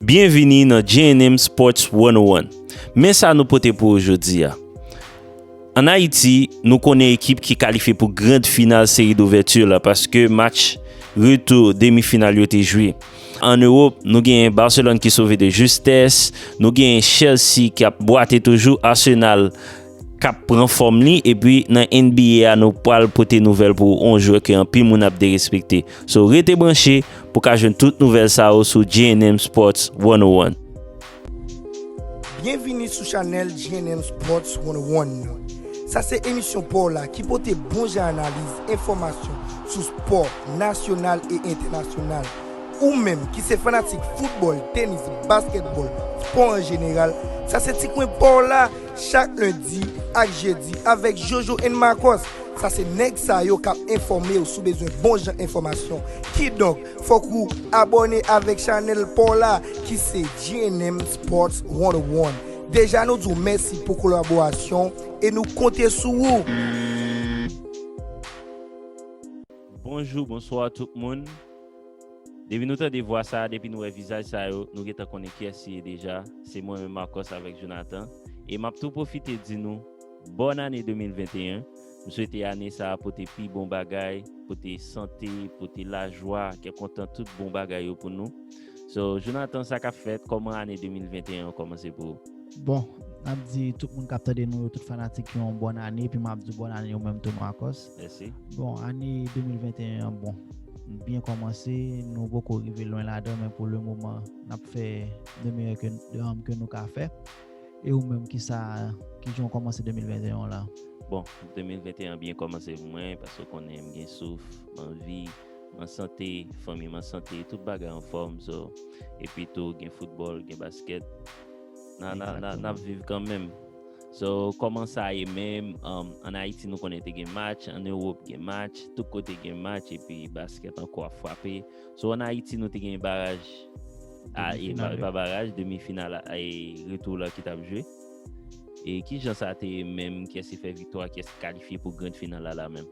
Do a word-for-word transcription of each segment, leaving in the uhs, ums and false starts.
Byenvini nan J N M Sports one oh one. Men sa nou pote pou ou jodi a. Ann Ayiti, nou konnen ekip ki kalifye pou grand final seri douvèti la paske match retou demi final yo te jwe. An Ewòp, nou genyen Barcelone ki sove de justès, nou genyen Chelsea ki ap bwate toujou, Arsenal k ap pran fòm li, epi nan N B A a nou pral pote nouvèl pou yon jwè ke anpil moun ap derespekte. So, rete branche pou ka jwenn tout nouvèl sa yo sou J N M Sports one oh one. Byenvini sou chanèl J N M Sports one oh one nan. Sa se emisyon pa w la ki pote bon jan analiz, enfòmasyon sou spò nasyonal e entènasyonal. Ou menm ki se fanatik foutbòl, tenis, baskètbòl, spò an jeneral, sa se ti kwen pa w la chak lendi ak jedi avèk Jojo and Marcos. Sa se nèg sa yo k ap enfòme w si w bezwen bon jan enfòmasyon. Kidonk, fòk ou abòne avèk chanèl pa w la ki se J N M Sports one oh one. Deja nou di w mèsi pou kolaborasyon e nou konte sou ou. Bonjou, bonswa tout moun. Depi nou tande vwa sa a, depi nou wè vizaj sa yo, nou gentan konnen kiyès li ye deja. Se mwen menm Marcos avèk Jonathan. E m ap tou pwofite di nou, bòn ane de mil venteyen. M swete ane sa a pote pi bon bagay, pote sante, pote lajwa, kè kontan, tout bon bagay yo pou nou. So, Jonathan, sa k ap fèt? Kòman ane de mil venteyen an kòmanse pou ou? Bon, n ap di tout moun k ap tande nou yo, tout fanatik yo, yon bòn ane, epi m ap di w bòn ane ou menm tou, Marcos. Mèsi. Bon, ane de mil venteyen an, bon, byen kòmanse, nou poko rive lwen ladan, men pou le moman, n ap fè de meyè ke, um, ke nou ka fè. E ou menm, kisa, kijan w kòmanse de mil venteyen an la? Bon, de mil venteyen an byen kòmanse pou mwen, paske w konnen m gen souf, m an vi, m an sante, fanmi m an sante, tout bagay anfòm, so, epi tou, gen foutbòl, gen baskèt. Na, na, na, n ap viv kanmenm. So, kòman sa ye menm? Um, ann Ayiti, nou konnen te gen match, ann Ewòp gen match, tout kote gen match, epi baskèt ankò ap frape. So, ann Ayiti, nou te gen baraj, a, e, ba-, pa baraj, demi final a, e, retou la ki t ap jwe. E kijan sa te ye menm? Kiyès ki fè viktwa? Kiyès ki kalifye pou grand final la, la menm?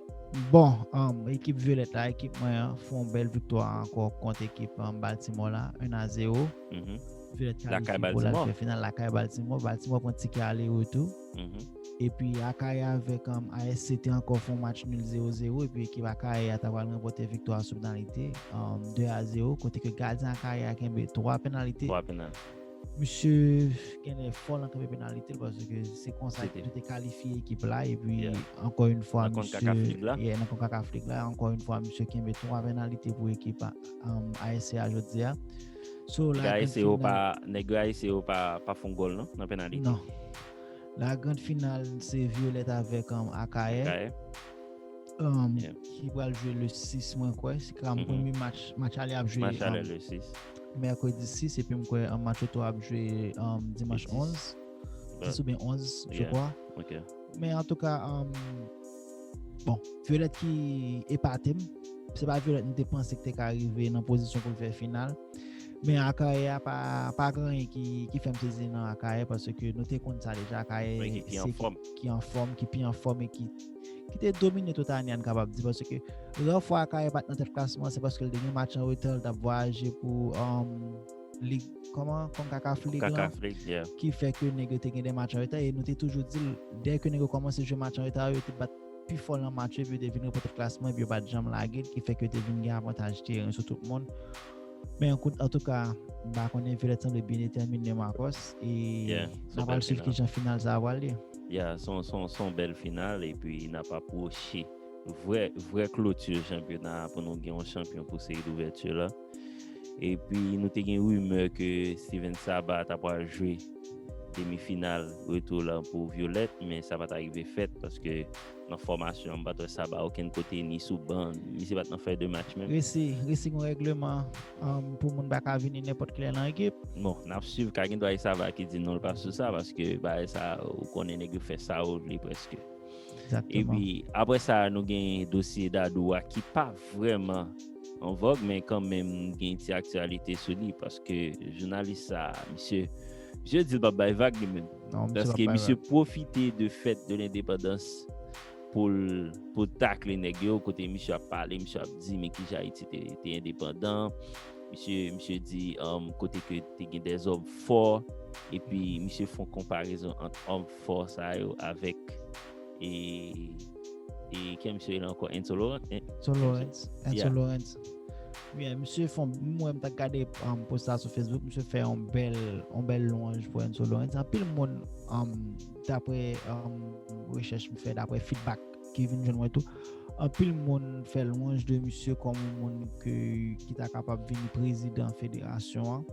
Bon, um, ekip Vyolèt la, ekip mwen an, fè yon bèl viktwa ankò kont ekip, um, Baltimore la, un à zéro. Mhm. Vyolèt kalifye pou l al fè final lakay Baltimore. Baltimore pran tikè ale retou. Mhm. Epi Akayè avèk, um, A S C te ankò fè yon match nil zéro zéro, epi ekip Akayè a ta pral ranpòte viktwa sou penalite, um, de à zéro, kote ke gadyen Akayè a kenbe twa penalite. Twa penal. Misye genlè fò nan kenbe penalite l, paske se konsa yo te kalifye ekip la, epi ankò yon fwa, misye, yeah, nan Concacaf League la, ankò yon fwa, misye kenbe twa penalite pou ekip a, um, A S C a jodi a. So, la, nèg yo pa, nèg yo A S C yo pa, pa fè yon gòl, non, nan penalite. Non. La grand final, se Vyolèt avèk, um, Akayè. Akayè. Um, ki pral jwe le sis, mwen kwè. Se ka premye match, match ale ap jwe, um, le sis. Mèkredi sis, epi m kwè, um, match retou ap jwe, um, dimanch onz. Dis oubyen onz, je crois. Ok. Men antouka, um, bon, Vyolèt ki epate m. Se pa Vyolèt m te panse ki te ka rive nan pozisyon pou l fè final. Men Akayè a pa, pa gen anyen ki, ki fè m sezi nan Akayè, paske nou te konn sa deja. Akayè se ekip ki anfòm, ki pi anfòm e ki, ki te domine tout ane a, n kapab di, paske ra fwa Akayè pa t nan tèt klasman, se paske l te gen match an reta, l t ap vwayaje pou, um, lig, kòman, Concacaf League la, ki fè ke nèg yo te gen de match an reta, e nou te toujou di l, dèyè ke nèg yo kòmanse jwe match an reta, yo te bat pi fò nan match yo, epi yo te vin ranpòte klasman, epi yo pa t janm lage l, ki fè ke yo te vin gen avantaj teren sou tout moun. Men, an kout-, antouka, m pa konnen, Vyolèt sanble byen detèmine, Marcos, e n a pral swiv kijan final sa a pral ye. Yeah, se yon, se yon, se yon bèl final, epi n ap apwoche vrè, vrè kloti chanpyona a pou nou gen yon chanpyon pou seri douvèti la. Epi, nou te gen rimè ke Steven Sabah ta pral jwe demi final retou la pou Vyolèt, men sa pa t rive fèt, paske nan fòmasyon an, m pa t wè Sabah okenn kote, ni sou ban, misye pa t nan fèy de match menm. Resi, resi gon règleman, um, pou moun pa ka vini nenpòt kilè nan ekip. Bon, n ap swiv, ka gen dwa e Sabah ki di non, l pa sou sa, paske bagay sa, ou konnen nèg yo fè sa yo vle prèske. Egzakteman. Epi, apre sa, nou gen dosye Dadou a ki pa vrèman an vòg, men kanmenm gen ti aktyalite sou li, paske jounalis sa, misye, misye di l p ap bay vag li menm. Non, misye p ap bay vag. Paske misye pwofite de fèt de lendepandans pou l, pou l takle nèg yo, kote misye ap pale, misye ap di, men kijan Ayiti te, te endepandan, misye, misye di um, kote ke te gen dèzòm fò, epi misye fè yon konparezon ant òm fò sa yo avèk e, e ki misye rele ankò, Enzo Lawrence? Enzo Lawrence. Enzo Lawrence. Yeah, misye fè yon, mwen m t ap gade um, post la sou Facebook, misye fè yon bèl yon bèl lwanj pou Enzo Lawrence. Anpil moun um, dapre um, rechèch m fè, dapre feedback ki vin jwenn mwen tou, anpil moun fè lwanj de misye kòm yon moun ke ki ta kapab vin prezidan federasyon an.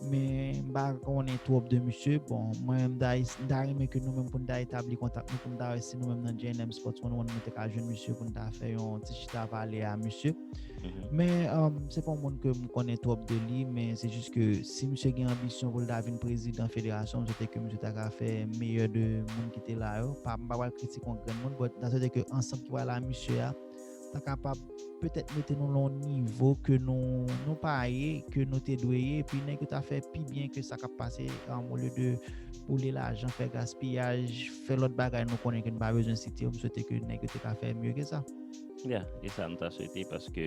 Men m pa konnen twòp de misye. Bon, mwen m ta renmen ke nou menm pou n ta etabli kontak nou, pou n ta wè si nou menm nan J N M Sports One nou te ka jwenn misye pou n ta fè yon ti chita pale a misye. Men um, se pa yon moun ke m konnen twòp de li, men se jis ke si misye gen anbisyon pou l ta vin prezidan federasyon, m swete ke misye ta ka fè meyè de moun ki te la yo. Pa, m pa pral kritike yon grenn moun, but m ta swete ke ansanm ki pral la misye a ta kapab petèt mete nou nan yon nivo ke nou nou pa ye, ke nou te dwe ye, epi nèg yo ta fè pi byen ke sa k ap pase um, olye de boule lajan, fè gaspiyaj, fè lòt bagay nou konnen ke nou pa bezwen site yo. M swete ke nèg yo te ka fè mye ke sa. Yeah, e sa nou ta swete paske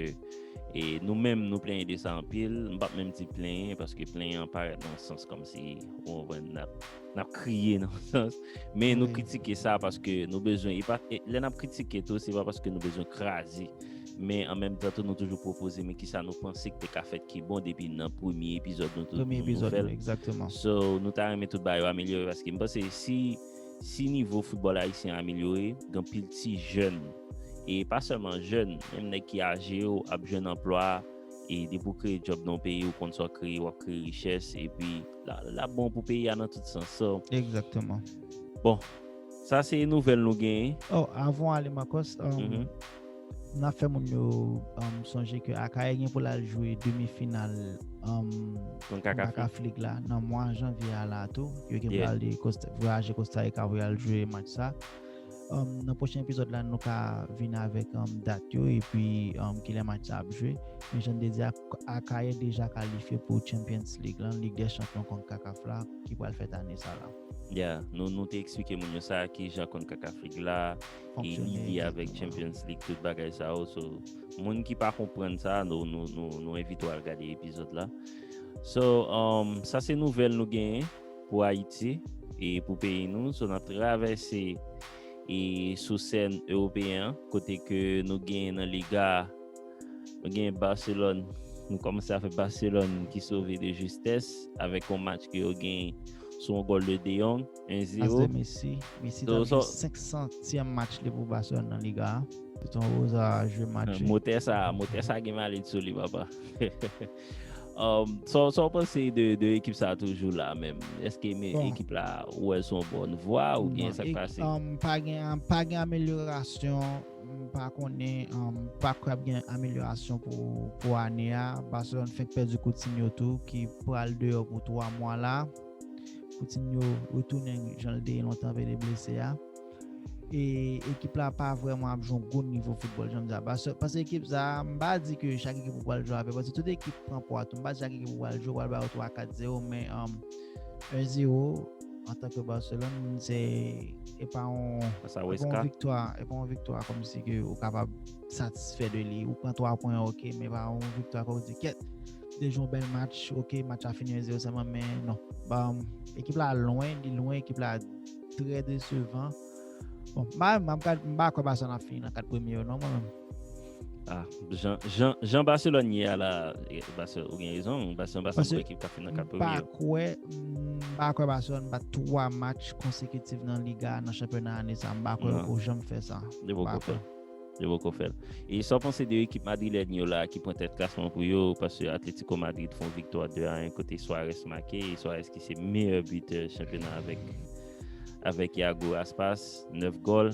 e nou menm nou plenyen de sa anpil. M p ap menm di plenyen paske plenyen an parèt nan sans kòmsi ou konprann n ap n ap kriye nan sans. Men nou kritike sa paske nou bezwen e pa e, lè n ap kritike tou se pa paske nou bezwen kraze. Men an menm tan tou nou toujou pwopoze men kisa nou panse ki te ka fèt ki bon depi nan premye epizòd nou tou Premye nou, nou epizòd fè l. nou, egzakteman. So nou ta renmen tout bagay yo amelyore paske m panse si si nivo foutbòl ayisyen an amelyore, gen pil ti jèn e pa sèlman jèn, menm nèg ki aje yo ap jwenn anplwa e depi w kreye djòb nan yon peyi ou konn sa w kreye, w ap kreye richès epi l ap bon pou peyi a nan tout sans. So, Egzakteman. Bon, sa se nouvèl nou genyen. Oh, avan ale Marcos, um, n ap fè moun yo um, sonje ke Akayè gen pou l al jwe demi final um, Konkakaf. Konkakaf League la nan mwa janvye a la tou. Yo gen pou Yeah. al de Costa- vwayaje Costa Rica pou y al jwe match sa. Um, nan pwochen epizòd la nou ka vin avèk um, dat yo epi um, kilè match sa ap jwe. Men jan n te di a, Akayè deja kalifye pou Champions League lan, Lig dè Chanpyon Konkakaf la ki pral fèt ane sa la. Yeah, nou nou te eksplike moun yo sa ki jan Konkakaf League la e Fonksyone, li avèk egzakteman. Champions League, tout bagay sa yo. So, moun ki pa konprann sa, nou nou nou nou envite w al gade epizòd la. So, um, sa se nouvèl nou genyen pou Ayiti e pou peyi nou. So, n ap travèse e sou sèn ewopeyen an, kote ke nou genyen nan Liga, nou genyen Barcelone, nou kòmanse avèk Barcelone ki sove de justès avèk yon match ke yo genyen sou yon gòl de De Jong, As en zero. de Messi, Messi t ap jwe senk santyèm match li pou Barcelone nan Liga a. Se t yon Rosa jwe match. Motè sa, motè sa gen malèt sou li, papa. Um, sa sa w panse de, de ekip sa toujou la menm? Èske men Bon. Ekip la ou wè l sou yon bòn vwa oubyen sa k pase? Um, pa gen pa gen amelyorasyon. M pa konnen, um, pa kwè ap gen amelyorasyon pou pou ane a. Barcelone fenk pèdi Coutinho tou ki pral deyò pou twa mwa la. Coutinho retounen jan l te ye lontan apre li blese a. E ekip la pa vrèman ap jwe yon gwo nivo foutbòl jan m di a. Paske paske ekip sa, m pa di ke chak ekip ou pral jwe avè, paske tout ekip pran pwa tou. M pa di chak ekip ou pral jwe, ou pral ba yo twa kat zewo, men um, en zero antanke Barcelone, se e pa yon Sa e pa Weska. yon viktwa, e pa yon viktwa kòmsi ke ou kapab satisfè de li. Ou pran twa pwen, ok, men pa yon viktwa ke ou di kèt, te jwe yon bèl match, ok, match la fini en zero sèlman, men non. Ba, ekip la lwen, li lwen, ekip la trè desevan. Bon, m pa m pa kwè Barcelone ap fini nan kat premye yo non, mwen menm. Ah, jan, jan, jan Barcelone ye a la, eh, Barcelone, ou gen rezon, Barcelone pa sanble yon ekip k ap fini nan kat premye yo. M pa kwè, m pa kwè Barcelone bat twa match konsekitif nan Liga nan chanpyona ane sa. M pa kwè yo janm fè sa. Yo poko fè l. Yo poko fè l. E sa w panse de ekip madrilèn yo la ki pran tèt klasman pou yo, paske Atletico Madrid fè yon viktwa de a en kote Suarez make, e Suarez ki se meyè bitè chanpyona avèk avèk Iago Aspas, nèf gòl,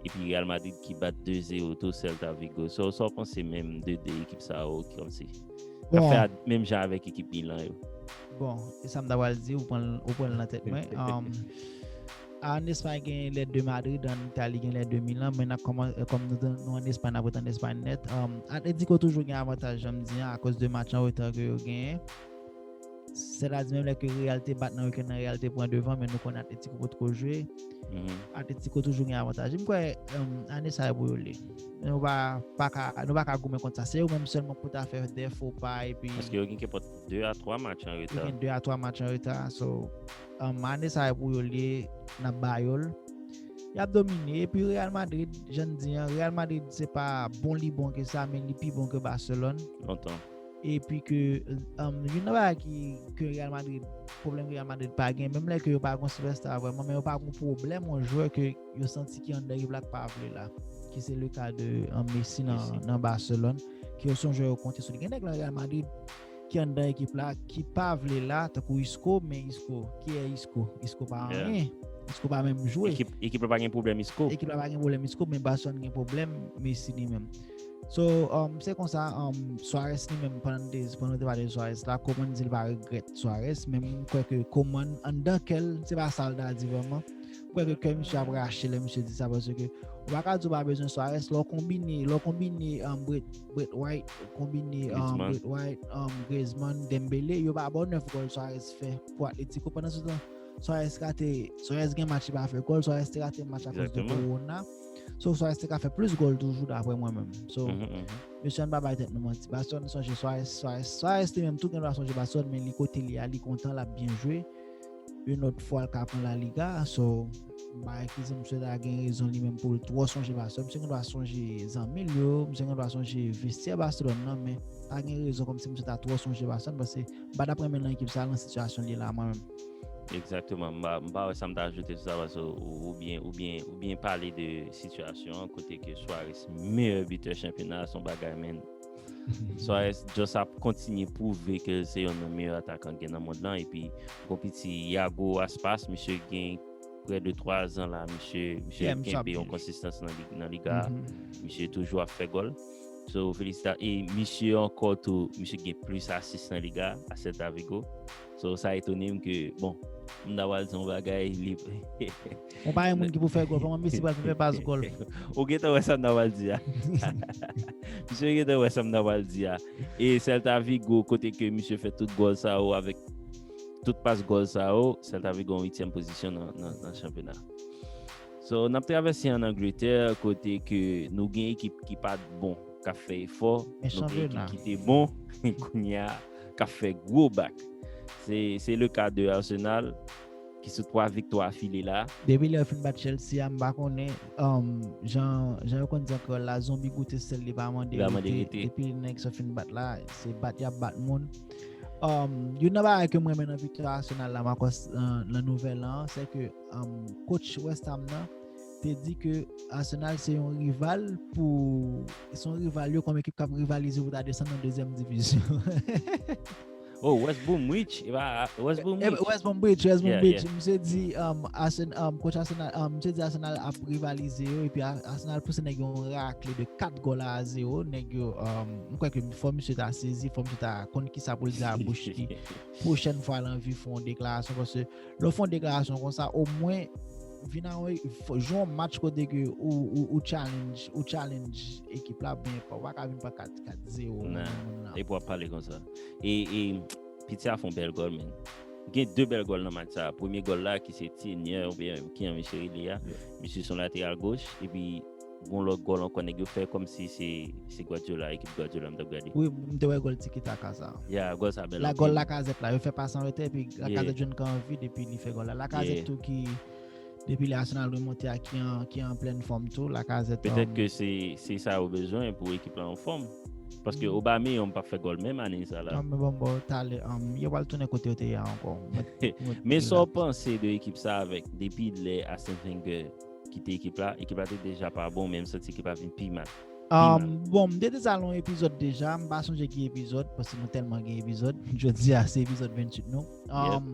epi Real Madrid ki bat de zero tou Celta Vigo. So, sa w panse menm de de ekip sa yo ki kòmsi k ap fè menm jan avèk ekip Milan yo? Bon, e sa m ta pral di, ou pran ou pran l nan tèt mwen. Um, an Espay gen lè de Madrid, an Itali gen lè de Milan, men n ap kòman kòm nou nou an Espay, n ap ret an Espay nèt. Um, Atletico toujou gen avantaj jan m di an, akoz de match an reta ke yo genyen. Sètadi menm lè ke Real te bat nan wikenn nan, Real te pran devan, men nou konnen Atletico potko jwe. Atletico toujou gen avantaj. M kwè um, ane sa e pou yo li. Nou pa, pa ka, nou pa ka goumen kont sa. Se yo menm sèlman pou ta fè de fo pa epi. Paske yo gen kenpòt de a twa match an reta. Yo gen de a twa match an reta. So, um, ane sa e pou yo li, n ap ba yo l. Y ap domine. Epi Real Madrid, jan n di an, Real Madrid se pa bon li bon ke sa, men li pi bon ke Barcelone. Lontan. Epi ke um, youn nan bagay ki ke Real Madrid, pwoblèm Real Madrid pa gen, menm lè ke yo pa gen sipèsta vrèman, men yo pa gen pwoblèm yon jwè ke yo santi ki anndan ekip la k pa vle la, ki se le ka de um, Messi nan, nan Barcelone, ki yo se yon jwè yo konte sou li. Gen nèg nan Real Madrid ki anndan ekip la ki pa vle la, tankou Isco, men Isco, ki e Isco? Isco pa anyen. Isco pa menm jwe. Ekip, ekip la pa gen pwoblèm Isco. Ekip la pa gen pwoblèm Isco, men Barcelone gen pwoblèm Messi li menm. So, um, se konsa, um, Suarez li menm, pandan nou te, pandan nou te pale de Suarez la, Koeman di l pa regrèt Suarez, men m kwè ke Koeman, anndan kè l, se pa sa l ta di vrèman. M kwè ke kè misye ap rache lè misye di sa, paske ou pa ka di ou pa bezwen Suarez, lè w konbine, lè w konbine um, Brett, Brett White, konbine um, Brett White, um, Griezmann, Dembele, yo pa ba w nèf gòl Suarez fè pou Atletico. Pandan se tan, Suarez rate, Suarez gen match li pa fè gòl, Suarez te rate match akoz de kowona. So Suarez te ka fè plis gòl toujou daprè mwen menm. So mesye ann pa bay tèt nou manti. Barcelone sonje Suarez, Suarez, Suarez li menm tou gen dwa sonje Barcelone, men li kote li a, li kontan, l ap byen jwe. Yon lòt fwa l ka pran La Liga. So m pa eskize misye ta gen rezon li menm pou l twò sonje Barcelone. Misye gen dwa sonje zanmi l yo, misye gen dwa sonje vestyè Barcelone nan, men pa gen rezon kòmsi misye ta twò sonje Barcelone, paske m pa t ap renmen nan ekip sa nan sitiyasyon l ye la mwen menm. Egzakteman. M pa, m pa wè sa m ta ajoute sou sa paske ou, ou byen, ou byen, ou byen pale de sitiyasyon an kote ke Suarez meyè bitè chanpyona a, se yon bagay, men Suarez just ap kontinye pwouve ke se yonn nan meyè atakan gen nan mond lan. Epi gon piti Yago Aspas, misye gen prè de twa zan la, misye, misye kenbe yon konsistans nan, nan liga a. Misye toujou ap fè gòl. So felisita e misye ankò tou, misye gen plis asis nan liga a Celta Vigo. So sa etone m ke, bon, m ta pral di yon bagay li. Ou pa gen moun ki pou fè gòl, kòman Messi pral fè pas gòl? Ou gentan wè sa m ta pral di a. Misye gentan wè sa m ta pral di a. E Celta Vigo, kote ke misye fè tout gòl sa yo avèk tout pas gòl sa yo, Celta Vigo an uityèm pozisyon nan, nan, nan chanpyona. So n ap travèse ann Angletè, kote ke nou gen ekip ki pa t bon k ap fè efò, nou gen ekip ki te bon kounye a k ap fè gwo bak. Se, se le ka de Arsenal ki sou twa viktwa afile la. Depi lè yo fin bat Chelsea a, m pa konnen, um, jan, jan yo konn di an kreyòl la, zonbi goute sèl li pa mande rete. Depi nèg sa fin bat la, se bat y ap bat moun. Um, youn nan bagay ke m renmen nan viktwa Arsenal la, Marcos, nan, nan nouvèl la, se ke um, coach West Ham nan te di ke Arsenal se yon rival pou, se yon rival yo kòm ekip k ap rivalize pou ta desann nan dezyèm divizyon. Oh, West Bromwich, e pa West Bromwich. West Bromwich, West Bromwich. Misye di, um, Arsenal, um, coach Arsenal, um, misye di Arsenal ap rivalize yo, epi Arsenal pouse nèg yo yon rakle de kat gòl a zewo. Nèg yo, um, m kwè ke fò misye ta sezi, fò misye ta konn kisa pou l di a bouch li pwochèn fwa l anvi fè yon deklarasyon, paske lè w fè yon deklarasyon konsa, omwen vin a yon, jwe yon match kote ke ou, ou, ou challenge, ou challenge ekip la, ben ou pa ka vin pran kat, kat zewo nan moun nan. Epi w ap pale konsa. E, e piti a fè yon bèl gòl, men. Gen de bèl gòl nan match sa. Premye gòl la ki se Tierney oubyen ki jan misye rele a. Misye se yon lateral goch, epi gon lòt gòl ankò nèg yo fè kòmsi se, se Guardiola, ekip Guardiola m t ap gade. Wi, m te wè gòl tiki taka sa. Ya, gòl sa bèl anpil. La gòl Lakazèt la, yo fè pas an retè epi Lakazèt jwenn kan vid epi li fè gòl la. Lakazèt tou ki depi lè Arsenal remonte a ki an, ki an plèn fòm tou, Lakazèt. Petèt ke se, se sa yo bezwen pou ekip la anfòm. Paske Aubameyang p ap fè gòl menm ane sa la. Non, men bon, bon, talè, um, yo pral tounen kote yo te ye a ankò. Men sa w panse de ekip sa avèk depi lè Arsène Wenger kite ekip la, ekip la te deja pa bon, men m santi ekip la vin pi mal. Um, bon, m te di sa nan yon epizòd deja, m pa sonje ki epizòd, paske nou tèlman gen epizòd. Jodi a se epizòd venntuit nou. Um,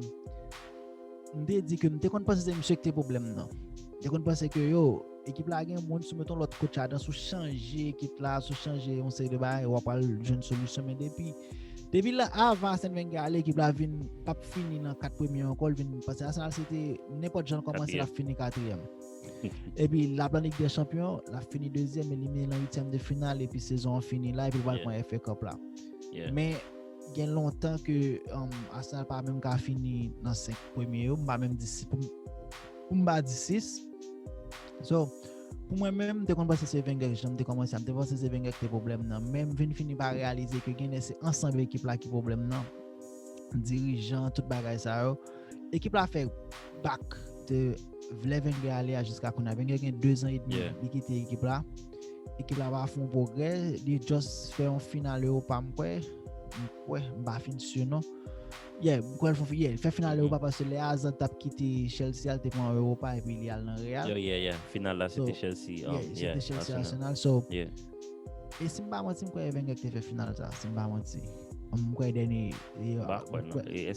m te di ke m te konn panse se misye ki te pwoblèm nan. M te konn panse ke yo, ekip la gen moun, si w mete yon lòt coach ladan, si w chanje ekip la, si w chanje yon seri de bagay, w ap al jwenn solisyon. Men depi, depi la, avan Arsène Wenger ale, ekip la vin p ap fini nan kat premye ankò, l vin, paske Arsenal se te nenpòt jan l kòmanse, l ap fini katriyèm. Epi l ap nan Lig dè Chanpyon, l ap fini dezyèm, elimine nan uityèm de final, epi sezon an fini la, epi l pral pran F A Cup la. Men gen lontan ke um, Arsenal pa menm ka fini nan senk premye yo. M pa menm di si pou m, pou m pa di sis. So, pou mwen menm, m te konn panse se Wenger, jan m te kòmanse a, m te panse se Wenger ki te pwoblèm nan. Men m vin fini pa reyalize ke gen lè se ansanm ekip la ki pwoblèm nan. Dirijan, tout bagay sa yo. Ekip la fè bak de lè Wenger ale a jiska kounye a. Wenger gen de zan edmi li kite ekip la. Ekip la pa fè yon pwogrè. Li just fè yon final Europa, m kwè. M kwè, m pa fin si non. Yeah, m kwè l fè, yeah, fè final Europa paske lè Hazard t ap kite Chelsea a, l te pran Europa epi li al nan Real. Yo, yeah, yeah. Final la, se te Chelsea. Yeah, se te Chelsea Arsenal. So, e si m pa manti, m kwè Wenger ki te fè final sa, si m pa manti. M kwè dènye.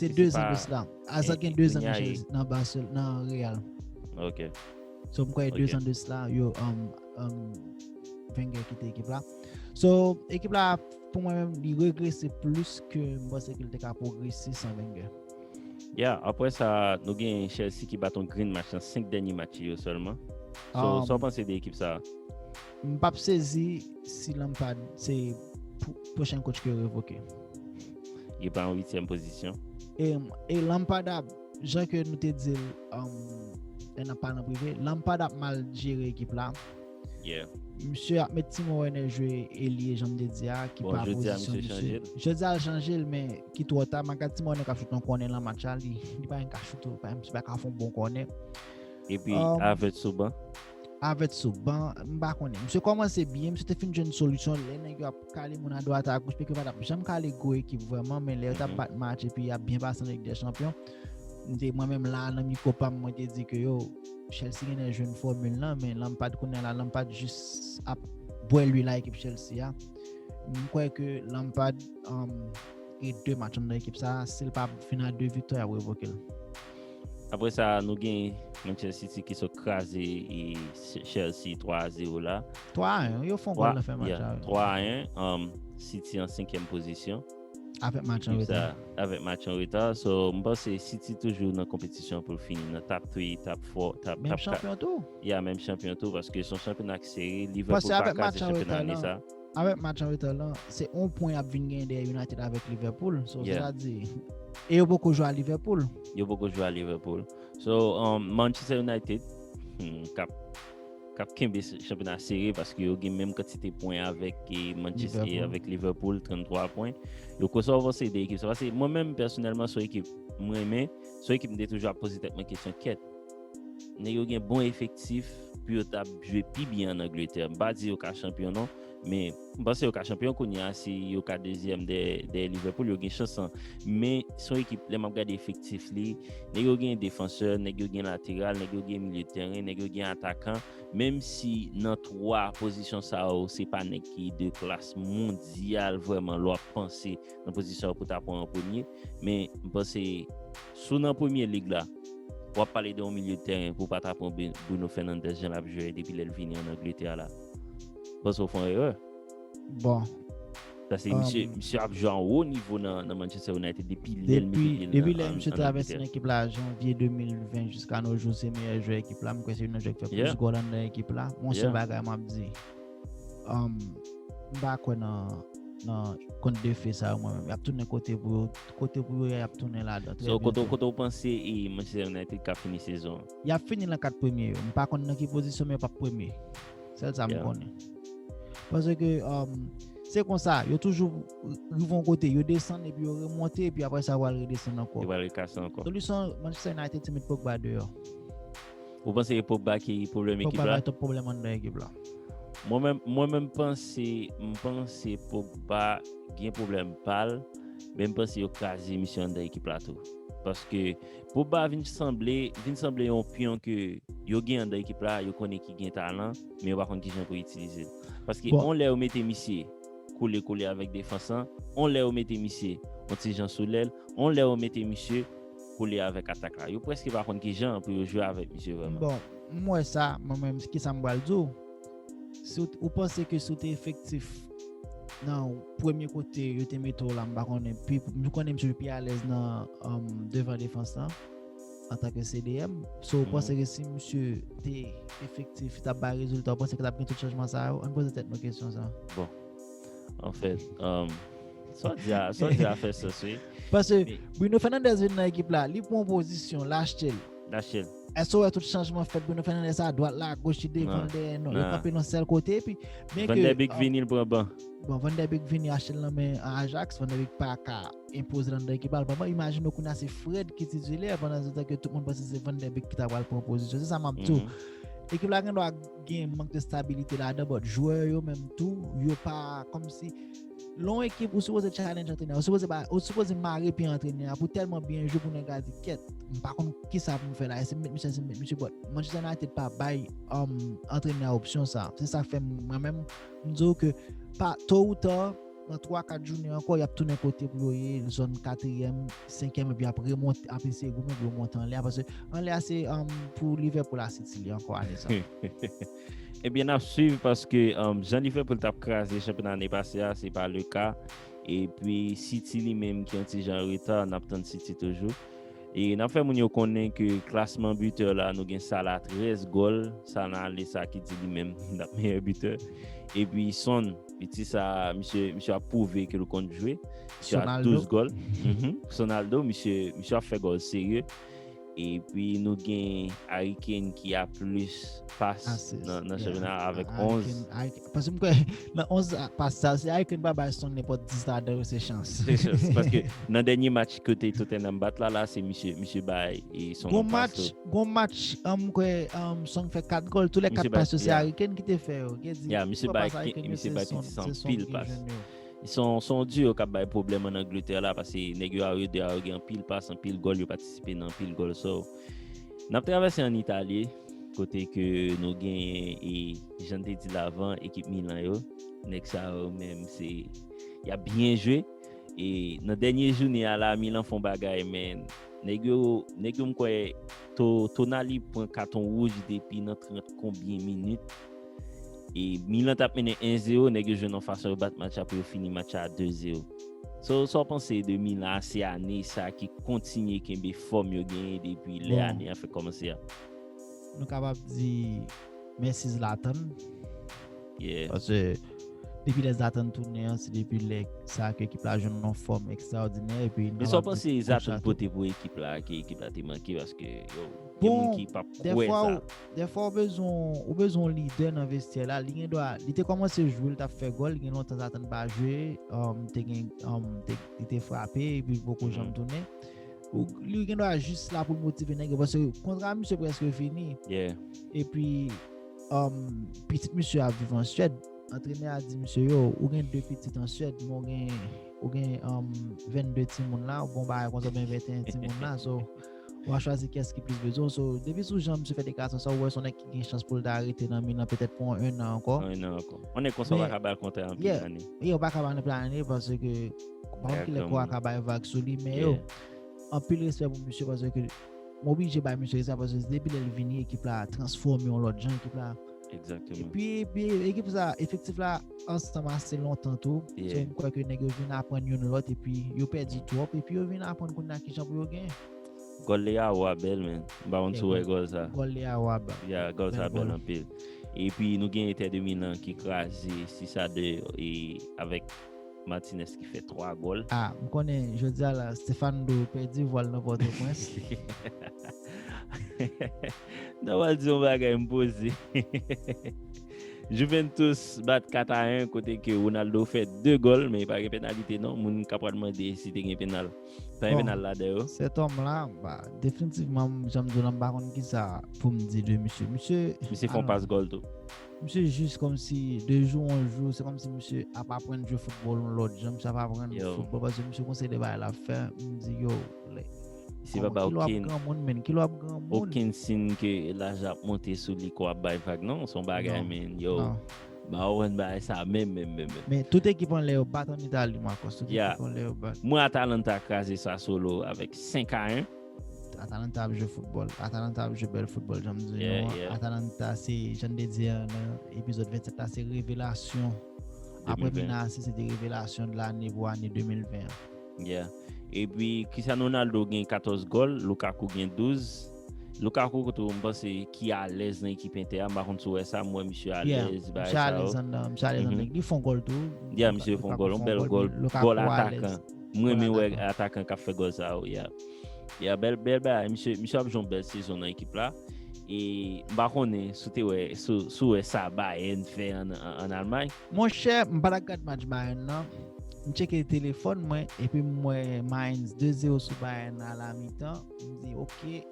Se de zan de sila. Hazard gen de zan nan Barcelona, nan Real. Ok. So, m kwè de zan de sila, yo, um, um, Wenger kite ekip la. So, ekip la, pou mwen menm, li regrese plis ke m panse ke l te ka pwogrese san Wenger. Yeah, apre sa, nou gen Chelsea ki bat yon grenn match nan senk dènye match yo sèlman. So, sa w panse de ekip sa? M p ap sezi si Lampard se pwochen coach ke yo revoke. Li pa an uityèm pozisyon. E, e Lampard ap, jan ke nou te di l, um, lè n ap pale an prive, Lampard ap mal jere ekip la. Yeah. Misye ap met Timo Werner jwe elye, jan m te di a, ki pa pozisyon misye. Jodi a l chanje l, men ki twò ta. M ap gad Timo Werner k ap choute yon kònè nan match la, li, li pa menm ka choute, li pa menm, misye pa ka fè yon bon kònè. Epi Havertz sou ban. Havertz sou ban, m pa konnen. Misye kòmanse byen, misye te fin jwenn solisyon, lè nèg yo ap kale moun adwat agoch, peke pa t ap janm kale gwo ekip vrèman, men lè yo t ap bat match epi y ap byen pase nan Lig dè Chanpyon, m te, mwen menm la, nan mikwo pa m, mwen te di ke yo, Chelsea genlè jwenn fòmil lan, men Lampard kounye a la, Lampard jis ap bwè lwil a ekip Chelsea a. M kwè ke Lampard, um, gen de match anndan ekip sa, si l pa fin a de viktwa, y ap revoke l. Apre sa, nou gen Manchester City ki sot kraze e Chelsea twa a zewo la. Twa a en, yo fè yon gòl nan fen match la. Twa a en, um, City an senkyèm pozisyon. Avèk match an reta. Avèk match an reta. So, m panse City toujou nan konpetisyon pou l fini nan top three, top four, top, top. Menm chanpyon tou. Ya, menm chanpyon tou, paske se yon chanpyona ki sere. Liverpool pa kraze chanpyona ane sa. Avèk match an reta lan, se yon pwen y ap vin genyen dèyè United avèk Liverpool. So, sètadi, e yo poko jwe a Liverpool. Yo poko jwe a Liverpool. So, um, Manchester United, hmm, k ap, k ap kenbe chanpyona sere paske yo gen menm kantite pwen avèk, e, Manchester, avèk Liverpool, tranntwa pwen. Yo konsève de ekip sa. Paske mwen menm, pèsonèlman, se yon ekip mwen renmen, se yon ekip m te toujou ap poze tèt mwen kesyon, kèt. Nèg yo gen bon efektif pou yo t ap jwe pi byen an Angletè. M pa di yo ka chanpyon non, men m panse yo ka chanpyon kounye a si yo ka dezyèm dèyè, dèyè Liverpool, yo gen chans lan. Men se yon ekip, lè m ap gade efektif li, nèg yo gen defansè, nèg yo gen lateral, nèg yo gen milye tèren, nèg yo gen atakan. Menm si nan twa pozisyon sa yo, se pa nèg ki de klas mondyal vrèman, lè w ap panse nan pozisyon pou ta pran an premye, men m panse si w nan premye lig la, w ap pale de yon milye de tèren pou w pa ta pran Bruno Fernandes jan l ap jwe depi lè l vini an Angletè la. M panse w fè yon erè. Bon. Paske misye, misye ap jwe a wo nivo nan, nan Manchester United depi lè l mete pye l nan Angletè. Depi lè misye travèse nan ekip la janvye de mil ven jiska no jou, se meyè jwè ekip la. M kwè se youn nan jwè ki fè plis gòl anndan ekip la. Yon sèl bagay m ap di. Um, m pa kwè nan, nan kont de fe sa yo mwen menm. Y ap tounen kote pou yo, kote pou yo ye, y ap tounen ladan. So, kote, kote w panse e Manchester United ka fini sezon an? Y ap fini nan kat premye yo. M pa konn nan ki pozisyon, men yo p ap premye. Sèl sa m konnen. Paske, um, se konsa, yo toujou rive yon kote, yo desann epi yo remonte, epi apre sa, yo al redesann ankò. Yo al rekase ankò. Solisyon Manchester United, se met Pogba deyò. Ou panse se Pogba ki pwoblèm ekip la? Pogba bay twòp pwoblèm anndan ekip la. Mwen menm, mwen menm panse, m panse Pogba gen pwoblèm pa l, men m panse yo kraze misye anndan ekip la tou. Paske Pogba vin sanble, vin sanble yon pyon ke yo gen anndan ekip la, yo konnen ki gen talan, men yo pa konn kijan pou yo itilize l. Paske yon lè yo mete misye kole kole avèk defans lan, yon lè yo mete misye yon ti jan sou lèl, yon lè yo mete misye kole avèk atak la. Yo prèske pa konn kijan pou yo jwe avèk misye vrèman. Bon, m wè sa, mwen menm, kisa m pral di w? Si w, ou panse ke si w te efektif nan premye kote yo te mete w la, m pa konnen, pi, m konnen misye pi alèz nan, um, devan defans lan, antanke C D M. So, ou panse ke si misye te efektif, li t ap bay rezilta, ou panse ke t ap gen tout chanjman sa yo? Ann poze tèt nou kesyon sa. Bon. Anfèt, um, Sa w di a, sa w di a fè sans, wi. Paske Bruno Fernandes vin nan ekip la, li pran pozisyon, l achte l. L achte l. Èske w wè tout chanjman fèt Bruno Fernandes a dwat la, agoch, li devan, l dèyè, non, yo kanpe nan sèl kote. Epi, byen ke Van der Beek vini, l pran ban. Bon, Van der Beek vini achte l nan men Ajax, Van der Beek pa ka enpoze l anndan ekip la, l pran ban. Imajine w kounye a se Fred ki titilè, pandan se tan ke tout moun panse se Van der Beek ki ta pral pran pozisyon. Se sa m ap di w. Ekip la gen dwa gen mank de stabilite ladan, but jwè yo menm tou, yo pa kòmsi lè yon ekip, ou sipoze challenge antrenè, ou sipoze ba, ou sipoze mare pye antrenè a pou tèlman byen jwe pou nèg la di, kèt, m pa konn kisa pou m fè la, se m met misye, se m met misye, but Manchester United pa bay um, antrenè a opsyon sa. Se sa k fè mwen menm, m di w ke pa to ou ta, nan twa kat jounen ankò, y ap tounen kote pou yo ye, zòn katriyèm, senkyèm, epi ap remonte, ap eseye goumen pou yo monte anlè a, paske anlè a se um, pou Liverpool a City li ankò ane sa. Ebyen, n ap swiv paske um, jan Liverpool t ap kraze chanpyona ane pase a, se pa le ka. Epi City li menm ki yon ti jan an reta, n ap tann City toujou. E n ap fè moun yo konnen ke klasman bitè la, nou gen Salah trèz gòl, Salah ale sa ki di li menm l ap meyè bitè. Epi Son, piti sa, misye, misye ap pwouve ke l konn jwe. Misye a douz gòl. Sonaldo, misye, misye ap fè gòl serye. Epi nou gen Harry Kane ki a plis pas nan chanpyona avèk onz. Paske m kwè nan onz pas sa, si Harry Kane pa bay Son nenpòt dis ladan yo, se chans. Se chans. Paske nan dènye match kote Tottenham bat la, la se misye, misye bay e Son yon pas tou. Gon match, um, m kwè um, Son fè kat gòl, tou lè kat pas yo se Harry Kane ki te fè yo. Ya, misye bay, misye bay piti sa anpil pas. Se yon, se yon duo k ap bay pwoblèm an Angletè la, paske nèg yo a yo de a yo gen anpil pas, anpil gòl, yo patisipe nan anpil gòl. So, n ap travèse ann Itali, kote ke nou genyen, e jan n te di l avan, ekip Milan yo. Nèg sa yo menm, se, y ap byen jwe. E nan dènye jounen a la, Milan fè yon bagay, men nèg yo, nèg yo m kwè, Tonali pran katon wouj depi nan trant konbyen minit. E Milan t ap mennen en zewo, nèg yo jwenn yon fason yo bat match la pou yo fini match la de zewo. So, sa w panse de Milan a se ane sa ki kontinye kenbe fòm yo genyen depi lè ane an fèk kòmanse a? Nou kapab di mèsi Zlatan. Yeah. Paske depi lè Zlatan tounen an, se depi lè sa ke ekip la jwenn yon fòm ekstraòdinè. Epi Men sa w panse Zlatan pote pou ekip la, ke ekip la te manke, paske yo, gen moun ki p ap kwè sa. Dèfwa ou bezwen, ou bezwen yon lidè nan vestyè la. Li gen dwa, li te kòmanse jwe, li t ap fè gòl, gen lontan Zlatan pa jwe, um, te gen, um, te, li te frape, epi poko janm tounen. Ou, li gen dwa jis la pou l motive nèg yo, paske kontra misye prèske fini. Yeah. Epi, um, pitit misye ap viv an Swèd. Antrenè a di misye, yo, ou gen de pitit an Swèd, men ou gen, ou gen um, vennde timoun la, ou gen yon bagay konsa, oubyen venteyen timoun la, so, w a chwazi kiyès ki plis bezwen w. So, depi sou jan misye fè deklarasyon sa, ou wè se yon nèg ki gen chans pou l ta rete nan Milan petèt pou yon ennan ankò. Yon ennan ankò. Yon nèg konsa, w pa ka ba l kontra anpil ane. Yeah, w pa ka ba l anpil ane paske, pa konn kilè kò a ka bay vag sou li, men yo, anpil respè pou misye paske m oblije bay misye respè paske depi lè l vini, ekip la transfòme yon lòt jan, ekip la. Egzakteman. Epi, epi ekip sa, efektif la ansanm ase lontan tou. So, m kwè ke nèg yo vin aprann youn lòt, epi yo pèdi twòp, epi yo vin aprann kounye a kijan pou yo genyen. Gòl Leao a bèl, men. M pa konn si w wè gòl sa. Gòl Leao a bèl. Yeah, gòl sa bèl anpil. Epi nou gen Inter de Milan ki kraze sis a de e avèk Martinez ki fè twa gòl. Ah, m konnen jodi a la, Stéphane Dou pèdi vwa l nan Pòtoprens. Nòmal di yon bagay m poze. Juventus bat kat a en kote ke Ronaldo fè de gòl, men pa gen penalite non. Moun ka pral mande si te gen penal. Pa gen penal ladan yo. Sèt òm la, ba, definitivman, jan m di w la, m pa konn kisa pou m di de misye. Misye. Misye fè yon pas gòl tou. Misye jis kòmsi de jou an jou, se kòmsi misye ap aprann jwe foutbòl yon lòt jan, misye ap aprann foutbòl paske misye gon seri de bagay l ap fè, m di yo, lè. Misye pa bay okenn. Ki lò ap granmoun, men, ki lò ap granmoun. Okenn siy ke laj ap monte sou li, kò ap bay vag, non, se yon bagay, men, yo. Ba, ou konn bagay sa, menm, menm, menm, menm. Men tout ekip anlè yo bat an Itali, Marcos, tout ekip anlè yo bat. Mwen, Atalanta kraze Sassuolo avèk senk a en. Atalanta ap jwe foutbòl. Atalanta ap jwe bèl foutbòl, jan m di nou an. Atalanta se, jan n te di an nan epizòd vennsèt la, se revelasyon. Apre Milan A C, se te revelasyon de lane pou ane de mil ven an. Yeah. Epi, Cristiano Ronaldo gen katòz gòl, Lukaku gen douz. Lukaku tou, m panse ki alèz nan ekip Entè a, m pa konn si w wè sa, m wè misye alèz, bagay sa yo. Misye alèz anndan, misye alèz anndan. Li fè yon gòl tou. Yeah, misye fè yon gòl, yon bèl gòl, gòl atakan. M renmen wè atakan k ap fè gòl sa yo, yeah. Yeah, bèl, bèl bagay, misye, misye ap jwe yon bèl sezon nan ekip la. E m pa konnen si w te wè, si w wè sa Bayern fè ann, ann, ann Almay. Monchè, m pa t ap gad match Bayern nan. M tcheke telefòn mwen, epi m wè Mainz de zewo sou Bayern a la mitan. M di, oke.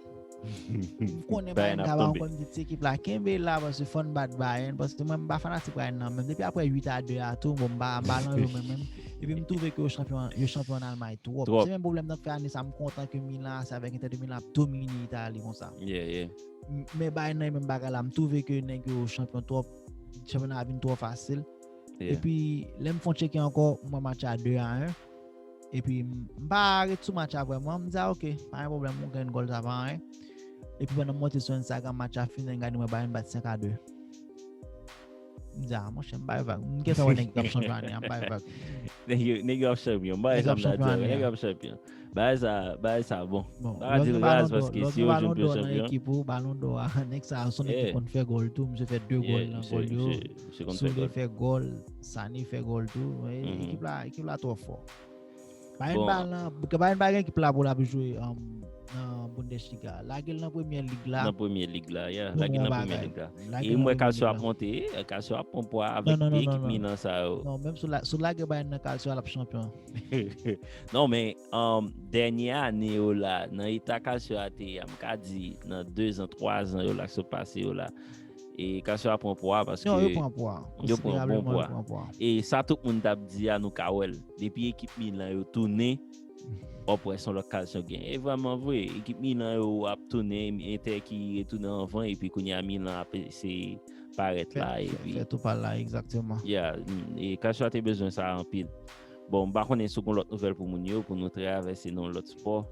M konnen Bayern ka ba yon kòn di ti ekip la kenbe la, paske fò n bat Bayern, paske mwen m pa fanatik Bayern nan, men depi apre uit a de a tou, bon, m pa, m pa nan yo menm, menm. Epi m twouve ke yo chanpyon, yo chanpyon ann Almay twòp. Se menm pwoblèm nan k fè ane sa m kontan ke Milan, se avèk Inter de Milan ap domine Itali konsa. M- Men Bayern nan e menm bagay la, m twouve ke nèg yo chanpyon twòp, chanpyona a vin twò fasil. Epi lè m fè yon tcheke ankò, m wè match a de a en. Epi m m pa ret sou match a vrèman, m di a oke, pa gen pwoblèm, ou gen gòl sa pa anyen. Epi pandan m monte sou Instagram, match a fini, m gade m wè Bayern bat senk a de. M di a monchè, m bay vag. M gentan wè nèg yo ap chanpyon ane a, m bay vag. Nèg yo, nèg yo ap chanpyon, m bay sa m ta di a, nèg yo ap chanpyon. Bagay sa, bagay sa bon. Bon, m pa ka di l raz paske si yo jwenn pye chanpyon. Ekip ou, Ballon d'Or a, nèg sa se yon nèg ki konn fè gòl tou, misye fè de gòl nan gòl yo. Soulé fè gòl, Sané fè gòl tou. Ekip la, ekip la twò fò. Bayern pa nan, Bayern pa gen ekip la pou l ap jwe nan Bundesliga. Lage l nan premye lig la. Nan premye lig la, yeah. Lage l nan premye lig la. E m wè Calcio ap monte, Calcio ap pran pwa avèk de ekip Milan sa yo. Non, menm si w lage Bayern nan Calcio a, l ap chanpyon. Non, men dènye ane yo la, nan eta Calcio a te ye a, m ka di nan de zan, twa zan yo la ki sot pase yo la. E Calcio a pran pwa paske. Non, yo pran pwa. Yo pran bon pwa. E sa tout moun t ap di a, nou ka wè l. Depi ekip Milan yo tounen, w ap wè se yon lòt Calcio gen. E vrèman vre, ekip Milan yo ap tounen, Inter ki retounen anvan, epi kounye a Milan ap eseye parèt la, epi fè tou pa l la, egzakteman. Yeah, e Calcio a te bezwen sa anpil. Bon, m pa konnen si w gen lòt nouvèl pou moun yo, pou nou travèse nan lòt spò.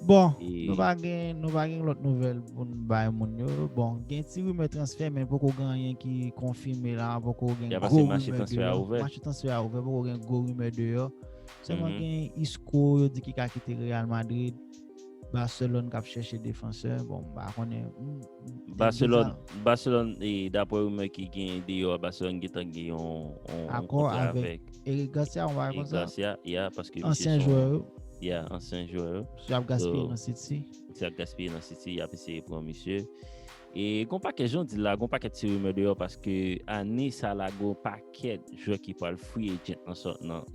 Bon, nou pa gen, nou pa gen lòt nouvèl pou n bay moun yo. Bon, gen ti rimè transfè, men poko gen anyen ki konfime la, poko gen gwo rimè deyò. Mache transfè a ouvè, poko gen gwo rimè deyò. Sèlman gen Isco, yo di ki ka kite Real Madrid. Barcelone k ap chèche defansè. Bon, m pa konnen. Barcelone, Barcelone, e, daprè rimè ki gen deyò, Barcelone gentan gen yon, yon kontra avèk Eric Garcia, yon bagay konsa. Eric Garcia, yeah, paske misye se yon ansyen jwè yo. Yeah, ansyen jwè yo. Misye ap gaspiye nan City. Misye ap gaspiye nan City, y ap eseye pran misye. E gon pakèt, jan w di l la, gon pakèt ti rimè deyò paske ane sa la gon pakèt jwè ki pral free agent nan summer.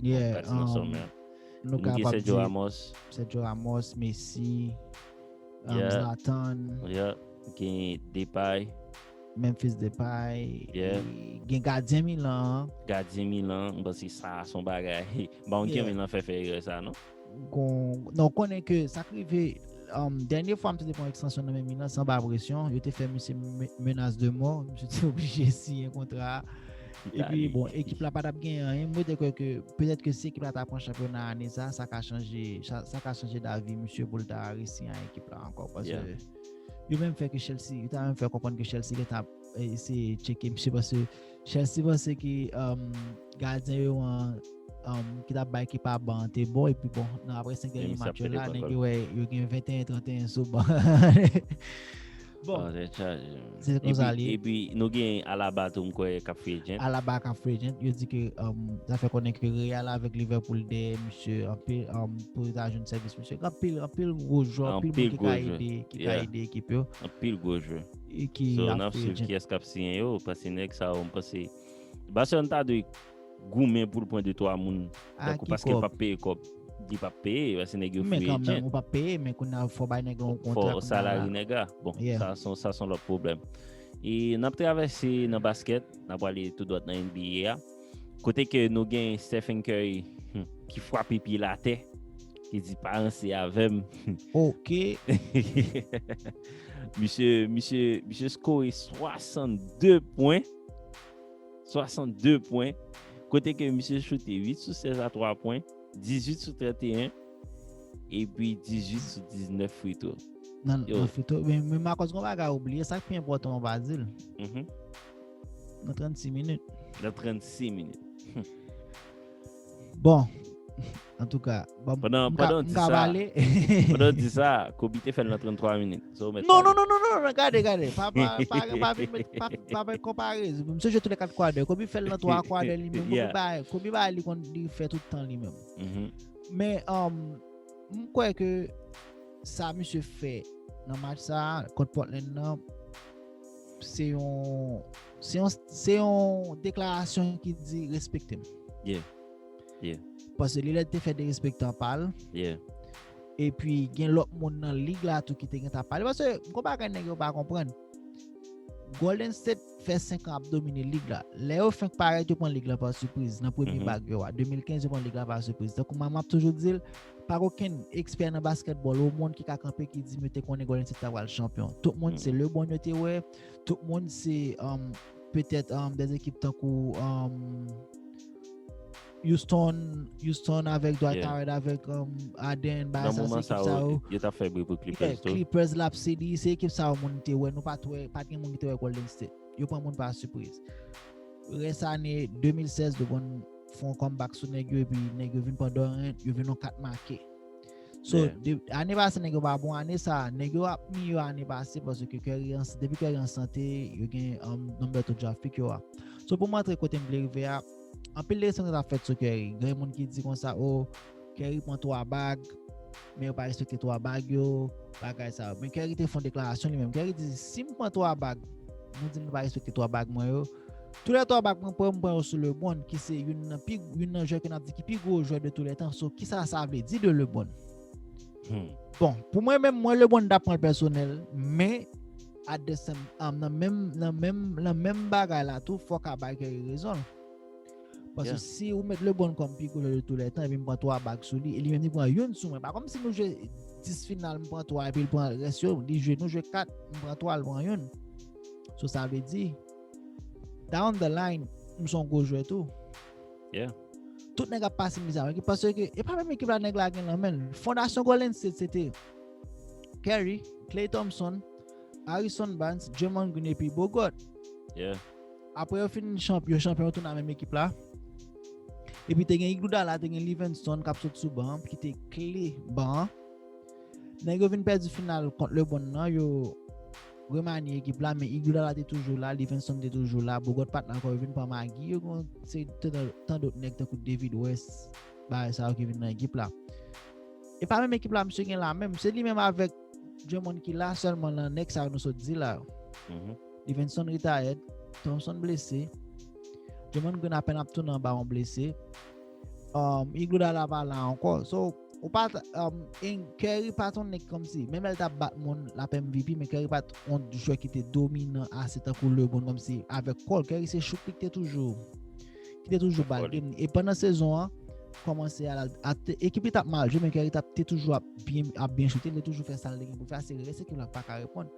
Nou gen Sergio Ramos. Sergio Ramos, Messi, Zlatan. Gen Depay. Memphis Depay. Gen gadyen Milan an. Gadyen Milan, m panse sa se yon bagay. M pa konn ki Milan fè fè erè sa non. Non, konnen ke sa k rive, dènye fwa m te pran ekstansyon nan men Milan, se anba presyon. Yo te fè misye menas de mò. Misye te oblije siyen kontra a. Epi, bon, ekip la pa t ap gen anyen. Mwen te kwè ke petèt ke si ekip la ta pran chanpyona ane sa, sa ka chanje, sa ka chanje davi misye pou l ta resiyen ekip la ankò. Paske yo menm fè ke Chelsea, yo ta menm fè konprann ke Chelsea gentan ap eseye tcheke misye paske Chelsea panse ke gadyen yo an ki t ap bay ekip la ban an te bon, epi bon, nan apre senk dènye match yo la, nèg yo wè yo gen venteyen, tranteyen sou ban. Bon, se konsa li ye. Epi nou gen Alaba tou, m kwè, k ap free agent. Alaba k ap free agent, yo di ke sa fè konnen ke Real avèk Liverpool dèyè misye anpil, pou yo ta jwenn sèvis misye. Anpil, anpil gwo jwè, anpil moun ki ka ede, ki ka ede ekip yo. Anpil gwo jwè. So n ap swiv kiyès k ap siyen yo, paske nèg sa yo, m panse Barcelone ta dwe goumen pou l pran de twa moun. Tankou paske l p ap peye kòb. Li p ap peye, paske nèg yo free agent. Men kanmenm, ou p ap peye, men kounye a fò bay nèg la yon kontra. Fò salari nèg la. Bon, sa se yon lòt pwoblèm. E n ap travèse nan baskèt, n ap prale tou dwat nan N B A a. Kote ke nou gen Stephen Curry ki frape pye l atè, ki di pa ranse avè m. Oke. Misye, misye, misye skore swasannde pwen. Swasannde pwen. Kote ke misye choute uit sou sèz a twa pwen, dizuit sou trannteyen, epi dizuit sou diznèf free throw. Nan free throw, men, men Marcos, gon bagay ou bliye, sa k pi enpòtan ou pa di l. Nan trannsis minit. Nan trannsis minit. Bon, Antouka, bon, Pandan m ka- pandan w m di ka sa, pale. pandan w di sa, Kobe te fè l nan trannntwa minit. So, ou mèt Non, non, pale. non, non, non, non, gade, gade. Pa, pa, pa, pa, pa, pa, pa, pa, pa konpare. Misye jwe tou le kat kwadè. Kobe fè l nan twa kwadè li menm. Kobe Yeah. bay, Kobe bay li konn li fè tout tan li menm. Mhm. Men um, m kwè ke sa misye fè nan match sa kont Portland nan, se yon se yon se yon deklarasyon ki di respekte m. Yeah. Yeah. Paske Lillard te fè derespektan pa l. Yeah. Epi gen lòt moun nan lig la tou ki te gen ta pale. Paske m konn bagay nèg yo pa konprann. Golden State fè senk an ap domine lig la. Lè yo fenk parèt, yo pran lig la pa sipriz nan premye Mhm. bag yo a. De mil kenz, yo pran lig la pa sipriz. Tankou mwen, m ap toujou di l, pa gen okenn ekspè nan basketball o mond ki ka kanpe ki di m yo te konnen Golden State ta pral chanpyon. Tout moun se LeBron yo te wè. Tout moun se um, petèt um, des ekip tankou um, Houston, Houston avèk Dwight Yeah. Howard, avèk um, Harden, bagay Nan sa, se moman ekip sa, sa yo, yo. yo t ap fè bri pou Yeah, Clippers tou. Clippers l ap sedi, se ekip sa yo moun te wè. Nou pa t wè, pa t gen moun ki te wè Golden State. Yo pran moun pa sipriz. Rès ane de mil sèz, LeBron fè yon comeback sou nèg yo, epi nèg yo vin pran Durant, yo vin yon kat make. So, Yeah. de, ane pase nèg yo pa bon, ane sa, nèg yo ap miyò ane pase, paske Curry an, depi Curry an sante, yo gen um, number two draft pick yo a. So, pou m antre kote m vle rive a, anpil de resenkant ap fèt sou Curry. Gen moun ki di konsa, oh, Curry pran twa bag, men yo pa respekte twa bag yo, bagay sa yo. Men Curry te fè yon deklarasyon li menm. Curry di, si m pran twa bag, nou di m pa respekte twa bag mwen yo, tou lè twa bag mwen pran, m pran yo sou LeBron, ki se youn nan pi youn nan jwè ke n ap di ki pi gwo jwè de tou lè tan. So, kisa sa vle di de LeBron? Hmm. Bon, pou mwen menm, mwen LeBron t ap pran l pèsonèl, men at the same, um, nan menm nan menm nan menm bagay la tou, fò ka bay Curry rezon l. Paske Yeah. si ou met LeBron kòm pi gwo jwè de tou lè tan, epi m pran twa bag sou li, e li menm li pran youn sou mwen. Pa kòm si nou jwe dis final, m pran twa, epi l pran rès yo, li jwe, nou jwe kat, m pran twa, l pran youn. So, sa vle di, down the line, m se yon gwo jwè tou. Yeah. Tout nèg ap pase mizè avèk li, paske e pa menm ekip la nèg la gen nan men l. Fondasyon Golden State se te Curry, Klay Thompson, Harrison Barnes, Draymond Green epi Bogut. Yeah. Apre yo fin chanp, yo chanpyon, yo tounen a menm ekip la. Epi te gen Iguodala, te gen Livingston k ap sot sou ban an, ki te kle ban an. Nèg yo vin pèdi final kont LeBron nan, yo remanye ekip la, men Iguodala te toujou la, Livingston te toujou la, Bogut pa t la ankò, yo vin pran Magee, yo gen se tan tan dòt nèg tankou David West, bagay sa yo ki vin nan ekip la. E pa menm ekip la misye gen la menm, se li menm avèk Draymond ki la sèlman nan nèg sa yo nou sot di la yo. Mhm. Livingston retired, Thompson blese, Draymond Green apèn ap tounen anba yon blese. Um, Iguodala pa la ankò. So, ou pa t, um, en, Curry pa t yon nèg kòmsi, menm lè l t ap bat moun, l ap M V P, men Curry pa t yon jwè ki te dominan ase tankou LeBron kòmsi avèk kò l. Curry se shoot li ki te toujou, ki te toujou Fè ba l fò li. Game. E pandan sezon an, kòmanse a, a te- ekip li t ap mal jwe, men Curry t ap te toujou ap byen, ap byen choute, li te toujou fè sa l te gen pou fè, se rès ekip la k pa ka reponn.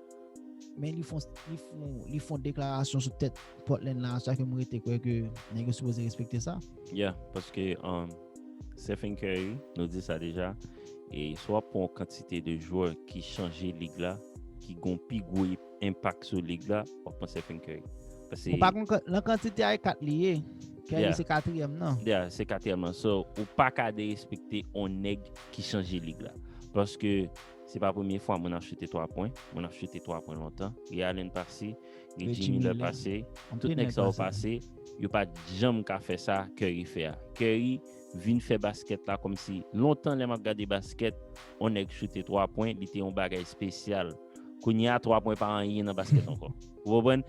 Men li fon, li fon, li fon deklarasyon sou tèt Portland la, sa ke m rete kwè ke nèg yo sipoze respekte sa. Yeah, paske um, Stephen Curry, nou di sa deja, e si w ap pran yon kantite de jwè ki chanje lig la, ki gon pi gwo enpak sou lig la, w ap pran Stephen Curry. Paske Ou pa konn kan- nan kantite a e kat li ye. Curry Yeah. se katriyèm nan. Yeah, se katriyèm nan. So, ou pa ka derespekte yon nèg ki chanje lig la. Paske se pa premye fwa moun ap choute twa pwen. Moun ap choute twa pwen lontan. Ray Allen pase, Reggie Reggie Miller Miller. pase. Anpil Tout nèg nèg sa yo pase. pase, yo pa t janm ka fè sa Curry fè a. Curry vin fè baskèt la kòmsi lontan lè m ap gade baskèt, yon nèg choute twa pwen, li te yon bagay espesyal. Kounye a, twa pwen pa anyen nan baskèt ankò. Ou konprann?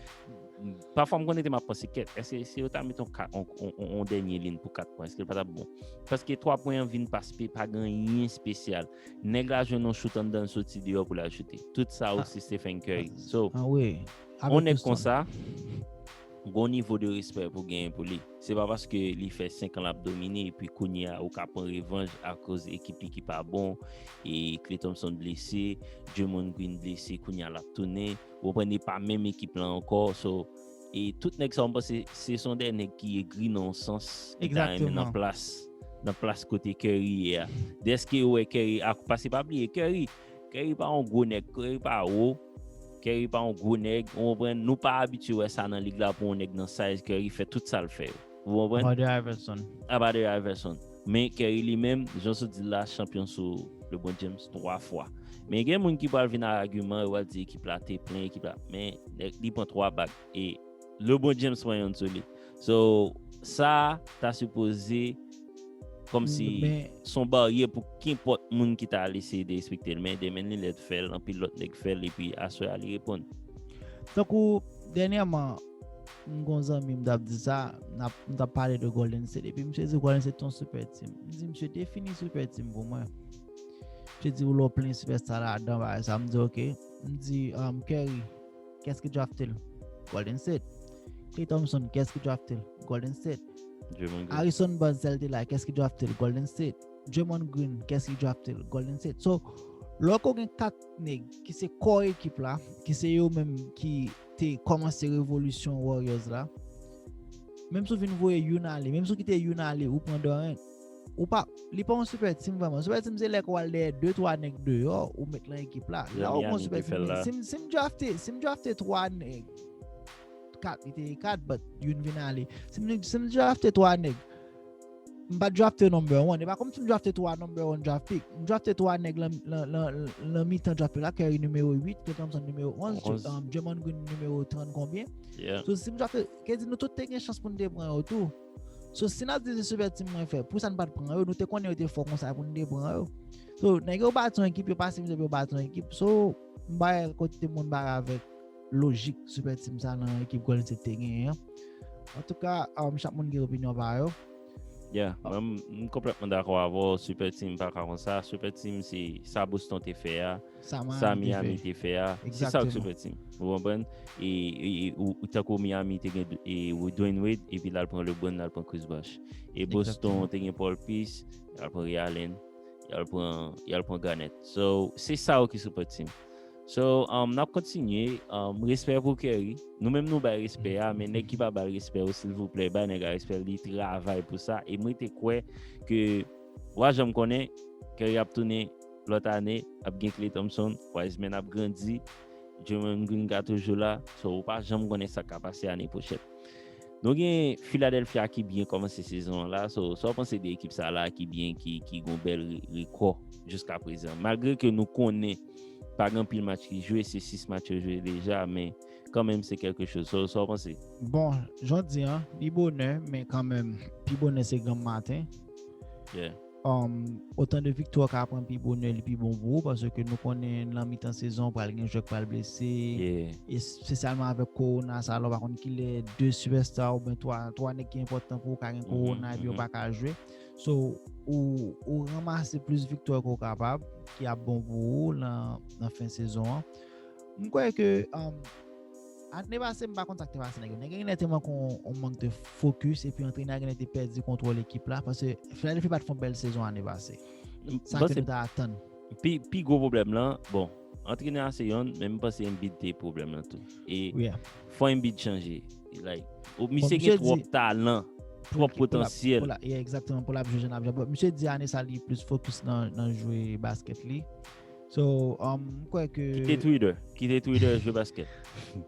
Pafwa m konn rete m ap panse kèt, èske si yo ta mete yon ka- yon- yon- yon- yon dènye liy pou kat pwen, èske l pa t ap bon? Paske twa pwen an vin pa spe, pa gen anyen espesyal. Nèg la jwenn yon chout anndan, l soti deyò pou l al choute. Tout sa yo se Stephen Curry. So, Ah wi. yon nèg konsa, gon nivo de respè pou genyen pou li. Se pa paske li fè senk an l ap domine, epi kounye a ou ka pran revanj akoz ekip li ki pa bon, e Klay Thompson blese, Draymond Green blese, kounye a l ap tounen. Ou konprann, li pa menm ekip la ankò. So, e tout nèg sa yo, m panse se son de nèg ki egri nan yon sans, ki ta renmen nan Egzakteman. Plas, nan plas kote Curry ye a. Dèske yo wè Curry, ak- paske pa bliye Curry, Curry pa yon gwo nèg, Curry pa wo, Curry pa yon gwo nèg, ou konprann? Nou pa abitye wè sa nan lig la pou yon nèg nan size Curry fè tout sa l fè yo. Ou konprann? Allen Iverson. Apa Allen Iverson. Men Curry li menm, jan w sot di l la, chanpyon sou LeBron James twa fwa. Men gen moun ki pral vin ak agiman, yo pral di ekip la te plen, ekip la. Men nèg, li pran twa bag. E LeBron James pran yonn sou li. So, sa ta sipoze kòmsi se yon baryè pou kenpòt moun ki ta al eseye derespekte l. Men Damian Lillard fè l, anpil lòt nèg fè l, epi aswè a li reponn. Tankou, dènyèman, m gon zanmi m t ap di sa, m t ap pale de Golden State, epi misye di Golden State se yon super team. M di, "Misye, defini super team pou mwen." Misye di, "Ou lè w plen superstar ladan, bagay sa." M di, "Ok." M di, um, "Curry, kès ki drafte l?" Golden State. Klay Thompson, kès ki drafte l? Golden State. Harrison Barnes, lè l te la, kès ki drafte l? Golden State. Draymond Green, kès ki drafte l? Golden State. So, lè w gen kat nèg ki se kò ekip la, ki se yo menm ki te kòmanse revolisyon Warriors la, menm si w vin voye youn ale, menm si w kite youn ale, ou pran Durant, ou pa, li pa yon super team vrèman. Super team se lè ke w al dèyè de twa nèg deyò, ou met lan ekip la. La ou pran super team. Si m, si m drafte, si m drafte twa nèg, kat, li te kat, but youn vin ale. Si m, si m drafte twa nèg, m pa drafte number one. E pa kòmsi m drafte twa number one draft pick. M drafte twa nèg lan, lan, lan, lan mitan draft pick la, Curry nimewo uit, Klay Thompson nimewo onz, um, Draymond Green nimewo trant konbyen. So, si m drafte, ke di nou tout te gen chans pou n te pran yo tou. So, si n ap di se super team mwen fè, poukisa n pa t pran yo? Nou te konnen yo te fò konsa pou n te pran yo. So, nèg yo bati yon ekip, yo pase misye pou yo bati yon ekip. So, m bay kote moun bare avèk lojik super team sa nan ekip Golden State te genyen an. Antouka, um, chak moun gen opinyon pa yo. Yeah, mwen, m, m konplètman dakò avè w. Super team pa ka konsa. Super team se sa Boston te fè a, sa Miami te fè a. Se sa k super team. Ou konprann? E, e, e ou, ou tankou Miami te gen e, ou Dwyane Wade, epi l al pran LeBron, l al pran Chris Bosh. E Boston te gen Paul Pierce, l al pran Ray Allen, y al pran, y al pran Garnett. So, se sa yo ki super team. So, um, n ap kontinye. Um, respè pou Curry. Nou menm nou bay respè a, men nèg ki pa ba l respè yo, silvouplè, bay nèg la respè, li travay pou sa. E mwen te kwè ke, w a janm konnen, Curry ap tounen lòt ane, ap gen Klay Thompson, Wiseman ap grandi, Draymond Green ka toujou la, so ou pa janm konnen sa k ka pase ane pwochèn. Nou gen Philadelphia ki byen kòmanse sezon an la. So, sa w panse de ekip sa la ki byen, ki, ki gon bèl re- rekò jiska prezan? Malgre ke nou konnen pa gen anpil match ki jwe, se sis match yo jwe deja, men kanmenm se kèlke choz. So, sa w panse? Bon, jan w di an, pi bonè, men kanmenm, pi bonè se granm maten. Um, otan de viktwa w ka pran pi bonè, li pi bon pou ou, paske nou konnen nan mitan sezon pral gen jwè k pral blese. Espesyalman avèk kowona sa, la w pa konn kilè de sipèsta oubyen twa, twa nèg ki enpòtan pou ou ka gen kowona epi yo pa ka jwe. So, ou, ou ranmase plis viktwa ke w kapab, ki ap bon pou ou nan, nan fen sezon an. M kwè ke, um, ane pase, m pa konn sa k te pase nèg yo. Nèg yo genlè te manke yon, yon mank de fokis, epi antrenè a genlè te pèdi kontwòl ekip la, paske Philadelphia pa t fè yon bèl sezon ane pase. Sa ke nou ta atann. Pi, pi gwo pwoblèm lan, bon, antrenè a se yonn, men m panse Embiid te pwoblèm lan tou. E fò Embiid chanje. Like, misye gen twòp talan, twòp potansyèl. Egzakteman, pou l ap jwe jan l ap jwe. Bon, misye di ane sa li plis fokis nan, nan jwe baskèt li. So, um, m kwè ke... Kite Twitter. Kite Twitter, jwe baskèt.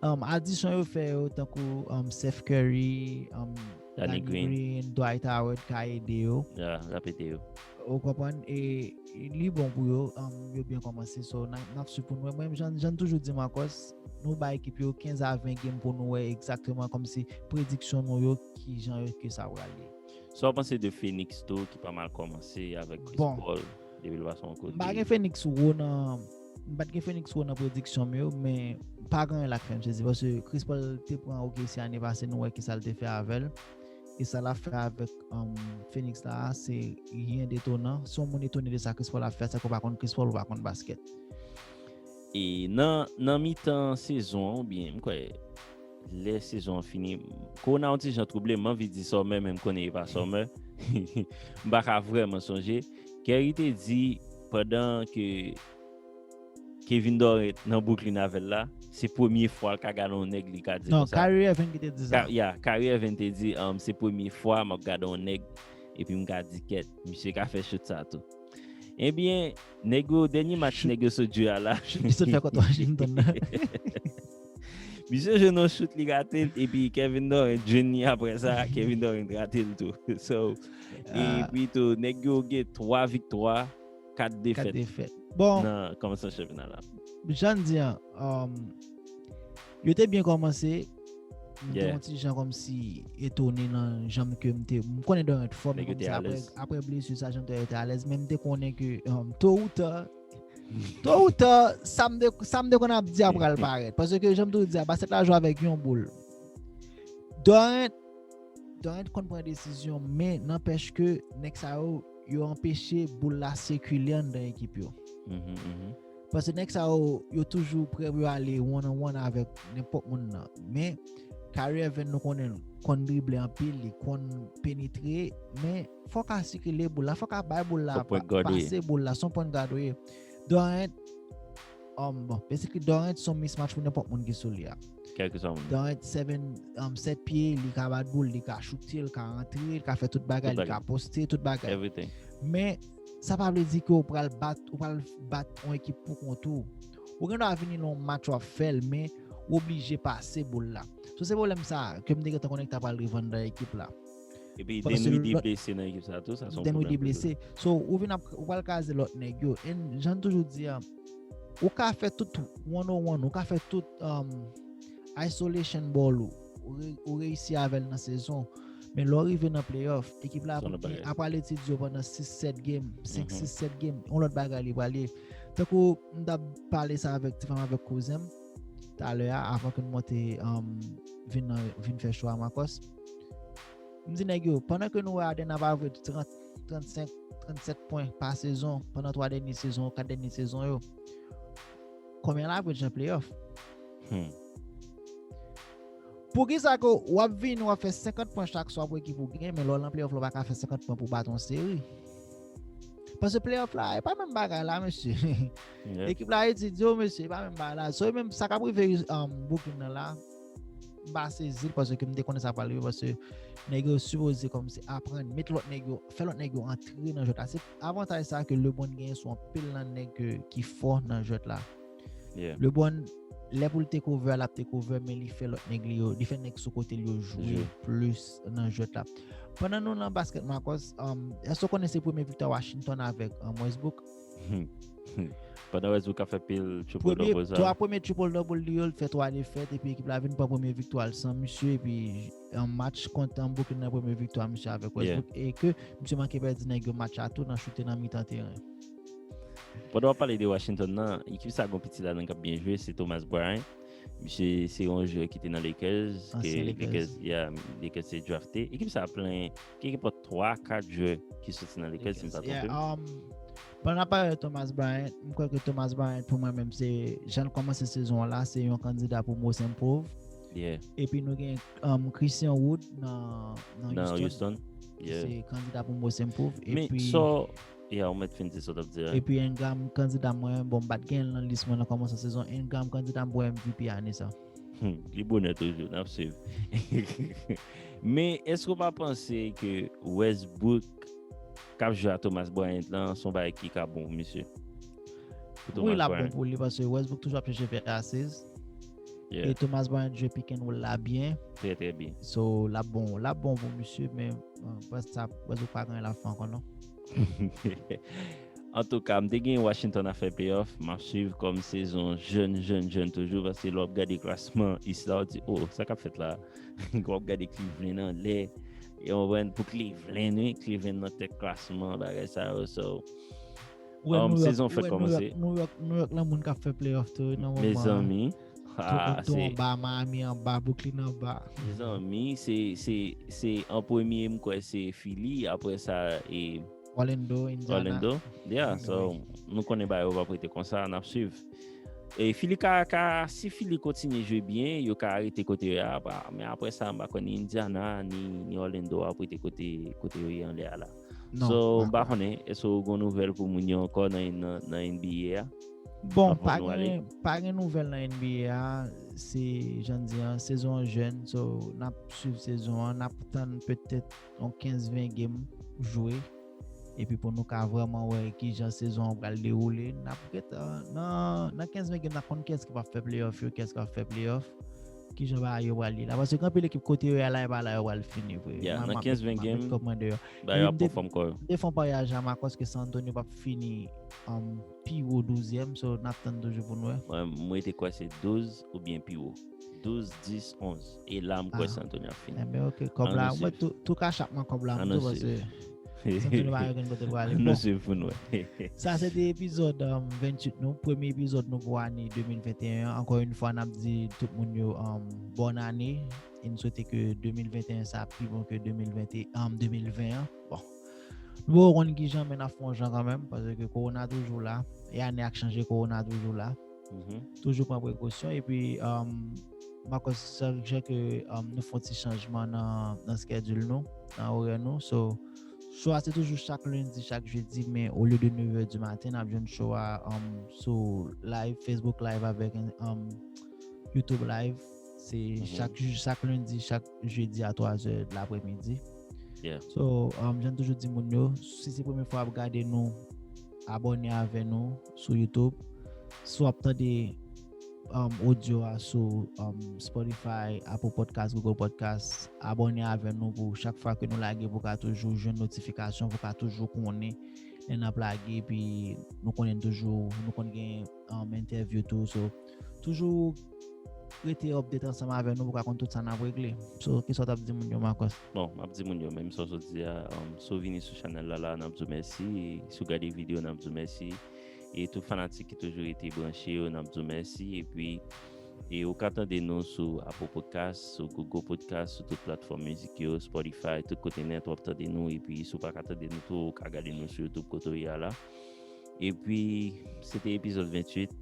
Um, adisyon yo fè yo, tankou, um, Seth Curry, um, Danny Green, Dwight Howard ka ede yo. Ya, l ap ede yo. Ou konprann? E li bon pou yo, um, yo byen kòmanse. So, n a, n ap swiv pou nou wè. Mwen, jan, jan m toujou di Marcos, nou bay ekip yo kenz a ven game pou nou wè egzakteman kòmsi prediksyon nou yo, kijan yo ke sa pral ye. Sa w panse de Phoenix tou, ki pa mal kòmanse avèk Chris Paul, depi l pase yon kote? M pa gen Phoenix wo nan, m pa t gen Phoenix wo nan prediksyon m yo, men pa gen anyen la k fè m sezi, paske Chris Paul te pran O K C ane pase, nou wè kisa l te fè avè l. E sa l ap fè avèk, um, Phoenix la, se ryen detonan. Si yon moun etone de sa Chris Paul ap fè, se ke w pa konn Chris Paul, ou pa konn baskèt. E nan, nan mitan sezon an, oubyen, m kwè, lè sezon an fini, kowona yon ti jan twouble m, m anvi di Summer, men m konnen e pa Summer. M pa ka vrèman sonje. Curry te di, pandan ke Kevin Durant nan Brooklyn avè l la, se premye fwa l ka gade yon nèg, li ka di konsa. Non, Kyrie Irving ki te di sa. Ya, Kyrie Irving te di, um, se premye fwa m ap gade yon nèg, epi m ka di, kèt, misye ka fè shoot sa tou. Ebyen, nèg yo, dènye match nèg yo sot jwe a la. Shoot li sot fè kont Washington nan. Misye jwenn yon shoot, li rate l, epi Kevin Durant jwenn li apre sa, Kevin Durant rate l tou. So, epi tou, nèg yo gen twa viktwa, kat defèt Bon, nan kòmansman chanpyona la. Jan di an, um, yo te byen kòmanse. M te yon ti jan kòmsi etone nan jan ke m te. M konnen Durant fò, men kòmsi apre blesi sa, jan m te alèz, men m te konnen ke um, to ou ta, to ou ta, sa m te, sa m te konn ap di a pral parèt. Paske jan m te di a, basket la jwe avèk yon boul. Durant, Durant konn pran desizyon, men nanpèch ke nèg sa yo, yo anpeche boul la sikile anndan ekip yo. Paske nèg sa yo, yo toujou prè pou yo ale one on one avèk nenpòt moun nan. Men, Kyrie Irving nou konnen l, konn drible anpil, li konn penetre, men fò w ka sikile boul la, fò w ka bay boul la, pase boul la, se yon point guard ou ye. Durant, um, bon, basically, Durant se yon mismatch pou nenpòt moun ki sou li a. Kèlkeswa moun. Durant seven, um, sèt pye, li ka bat boul, li ka choute, li ka rantre, li ka fè tout bagay, li ka poste, tout bagay. Everything. Men, sa pa vle di ke w pral bat, ou pral bat yon ekip pou kont ou. Ou gen dwa vini nan yon match w ap fè l, men ou oblije pase boul la. So, se pwoblèm sa ke m te gentan konnen ki ta pral rive anndan ekip la. Epi Dinwiddie blese nan ekip sa tou, sa se yon pwoblèm. Dinwiddie blese. So, ou vin ap, ou pral kraze lòt nèg yo. E jan m toujou di a, ou ka fè tout one on one, ou ka fè tout um, isolation ball ou, ou, re, ou reyisi avè l nan sezon. Men lè w rive nan playoff, ekip la ap pral etidye w pandan sis sèt game, senk sis sèt game, yon lòt bagay li pral ye. Tankou m t ap pale sa avèk ti fanm avèk kouzen m talè a, avan ke n monte um, vin, nan, vin fè show a Marcos. M di nèg yo, pandan ke nou wè Harden ap average trant, trannsenk, trannsèt pwen pa sezon pandan twa dènye sezon, kat dènye sezon yo, konbyen l average nan playoff? Poukisa ke w ap vini, w ap fè senkant pwen chak swa pou ekip ou genyen, men lè w nan playoff la, w pa ka fè senkant pwen pou w bat yon seri? Paske playoff la, e pa menm bagay la, mesye. Ekip la etidye w, mesye, e pa menm bagay la. So, menm sa k ap rive um, Brooklyn nan la, m pa sezi l paske m te konnen sa pral rive, paske nèg yo sipoze kòmsi aprann, met lòt nèg yo, fè lòt nèg yo antre nan jwèt la. Se avantaj sa ke LeBron genyen sou anpil nan nèg ke, ki fò nan jwèt la. LeBron, lè pou l take over, l ap take over, men li fè lòt nèg li yo, li fè nèg sou kote l yo jwe plis nan jwèt la. Pandan nou nan baskèt, Marcos, um, èske w konnen se premye viktwa Washington avèk um, Westbrook? Pandan Westbrook ap fè pil triple double sa. Twa premye triple double li yo, l fè twa defèt, epi ekip la vin pran premye viktwa l san misye, epi yon match kont um, Brooklyn nan premye viktwa misye avèk Westbrook, e ke misye manke pèdi nèg yo match a tou nan choute nan mitan teren. Pandan w ap pale de Washington nan, ekip sa gon piti ladan k ap byen jwe, se Thomas Bryant. Misye se yon jwè ki te nan Lakers, ke Lakers, yeah, Lakers te drafte. Ekip sa plen, gen kenpòt twa, kat jwè ki soti nan Lakers, si m pa twonpe m. Pandan n ap pale de Thomas Bryant, m kwè ke Thomas Bryant, pou mwen menm, se jan l kòmanse sezon an la, se yon kandida pou Most Improved. Epi nou gen um, Christian Wood nan, nan Houston. Se kandida pou Most Improved. Men, so, yeah, ou mèt fin di sa w t ap di a. Epi Ingram kandida mwen, bon, m pa t gen l nan lis mwen nan kòmansman sezon. Ingram kandida m pou M V P ane sa. Hmm, li bonè toujou, n ap swiv. Men, èske w pa panse ke Westbrook k ap jwe a Thomas Bryant lan, se yon bagay ki ka bon pou misye? Wi, l ap bon pou li, paske Westbrook toujou ap chèche fè asis. E Thomas Bryant jwe pick and roll la byen. Trè, trè byen. So, l ap bon, l ap bon pou misye, men Westbrook pa gen anyen l ap fè ankò non. Antouka, m te gen Washington ap fè playoff, m ap swiv kòm sezon jèn, jèn, jèn toujou, paske lè w ap gade klasman East la, w di, oh, sa k ap fèt la? W ap gade Cleveland anlè, e w konprann, pou Cleveland, wi, Cleveland nan tèt klasman, bagay sa yo, so, sezon fèk kòmanse. New York, New York, New York lan moun k ap fè playoff tou, wi, nan moman an. Mezanmi. Toronto anba, Miami anba, Brooklyn anba. Mezanmi, se, se, se an premye, m kwè se Philly, apre sa, e Orlando, Indiana. Orlando, yeah, so, nou konnen bagay yo p ap rete konsa, n ap swiv. E Philly ka, ka, si Philly kontinye jwe byen, yo ka rete kote yo ye a, men apre sa, m pa kwè ni Indiana, ni, ni Orlando ap rete kote, kote yo ye anlè a la. So, m pa konnen, èske w gen nouvèl pou moun yo ankò nan, nan, nan N B A a? Bon, pa gen, pa gen nouvèl nan N B A a, se, jan di an, sezon an jèn, so, n ap swiv sezon an, n ap tann petèt yon kenz ven game jwe, epi pou nou ka vrèman wè kijan sezon an pral dewoule. N ap ret, nan, nan kenz ven game, n ap konn kiyès ki p ap fè playoff yo, kiyès ki ap fè playoff. kijan bagay yo pral ye la. Paske gen anpil ekip kote yo ye a la, e pa la yo pral fini vre. Yeah, Mwen, nan m ap kenz met, ven m ap met game, kòb mwen deyò. Bagay E yo ap m te- pran fòm kò yo. M te fè yon paryaj a Marcos ke San Antonio p ap fini um, pi wo douzyèm, so n ap tann toujou pou n wè. Mwen, mwen te kwè se douz oubyen pi wo. Douz, dis, onz. E la, m kwè Ah. San Antonio ap fini. Enben, ok, kòb An la, nou mwen swiv. tou, tou kachap mwen kòb la, An m nou tou, swiv. paske San Antonio pa gen kote pou ale. Nou Bon, swiv pou n wè. sa se te epizòd um, venntuit nou, premye epizòd nou pou ane de mil venteyen an. Ankò yon fwa, n ap di tout moun yo um, bòn ane. E n swete ke de mil venteyen sa pi bon ke de mil ven, um, de mil ven an. Bon, nou poko konn kijan, men n ap fè yon jan kanmenm, paske kowona toujou la. E ane a k chanje, kowona toujou la. Mhm. Toujou pran prekosyon. Epi, um, Marcos, sa jan ke um, nou fè yon ti chanjman nan, nan schedule nou, nan orè nou. So, show a se toujou chak lendi, chak jedi, men olye de nevè di maten, n ap jwenn show a um, sou live, Facebook live avèk um, YouTube live. Se Mhm. chak, jou- chak lendi, chak jedi a twazè de lapremidi. Yeah. So, um, jan toujou di moun yo, si se premye fwa w ap gade nou, abòne avè nou sou YouTube. Si w ap tande um, audio a sou um, Spotify, Apple Podcast, Google Podcast, abòne avè nou pou chak fwa ke nou lage pou ka toujou jwenn notifikasyon, pou ka toujou konnen lè n ap lage, epi nou konnen toujou, nou konn gen um, entèvyou tou. So, toujou rete update ansanm avè nou pou ka konn tout sa n ap regle. So, kisa w t ap di moun yo, Marcos? Bon, m ap di moun yo, menm sa w sot di a, um, si w vini sou chanèl la, la, n ap di w mèsi. Si w gade videyo, n ap di w mèsi. E tout fanatik ki toujou rete branche yo, n ap di w mèsi. Epi, e ou ka tande nou sou Apple Podcast, sou Google Podcast, sou tout platfòm mizik yo, Spotify, tout kote nèt, w ap tande nou. Epi, si w pa ka tande nou tou, ou ka gade nou sou YouTube kote w ye a la. Epi, se te epizòd venntuit.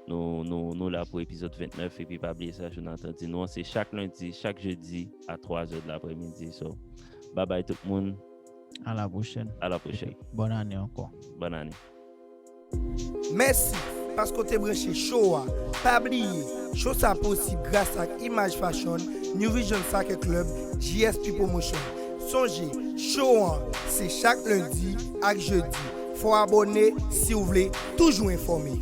Nou, nou, nou la pou epizòd ventnèf. Epi, pa bliye sa, Jonathan di nou, se chak lendi, chak jedi a twazè de lapremidi. So, bye bye tout moun. A la pwochèn. A la pwochèn. Bòn ane ankò. Bòn ane. Mèsi paske w te branche show a. Pa bliye, show sa posib gras ak Image Fashion, New Vision Soccer Club, G S P Promotion. Sonje, show an se chak lendi ak jedi. Fò w abòne si w vle toujou enfòme.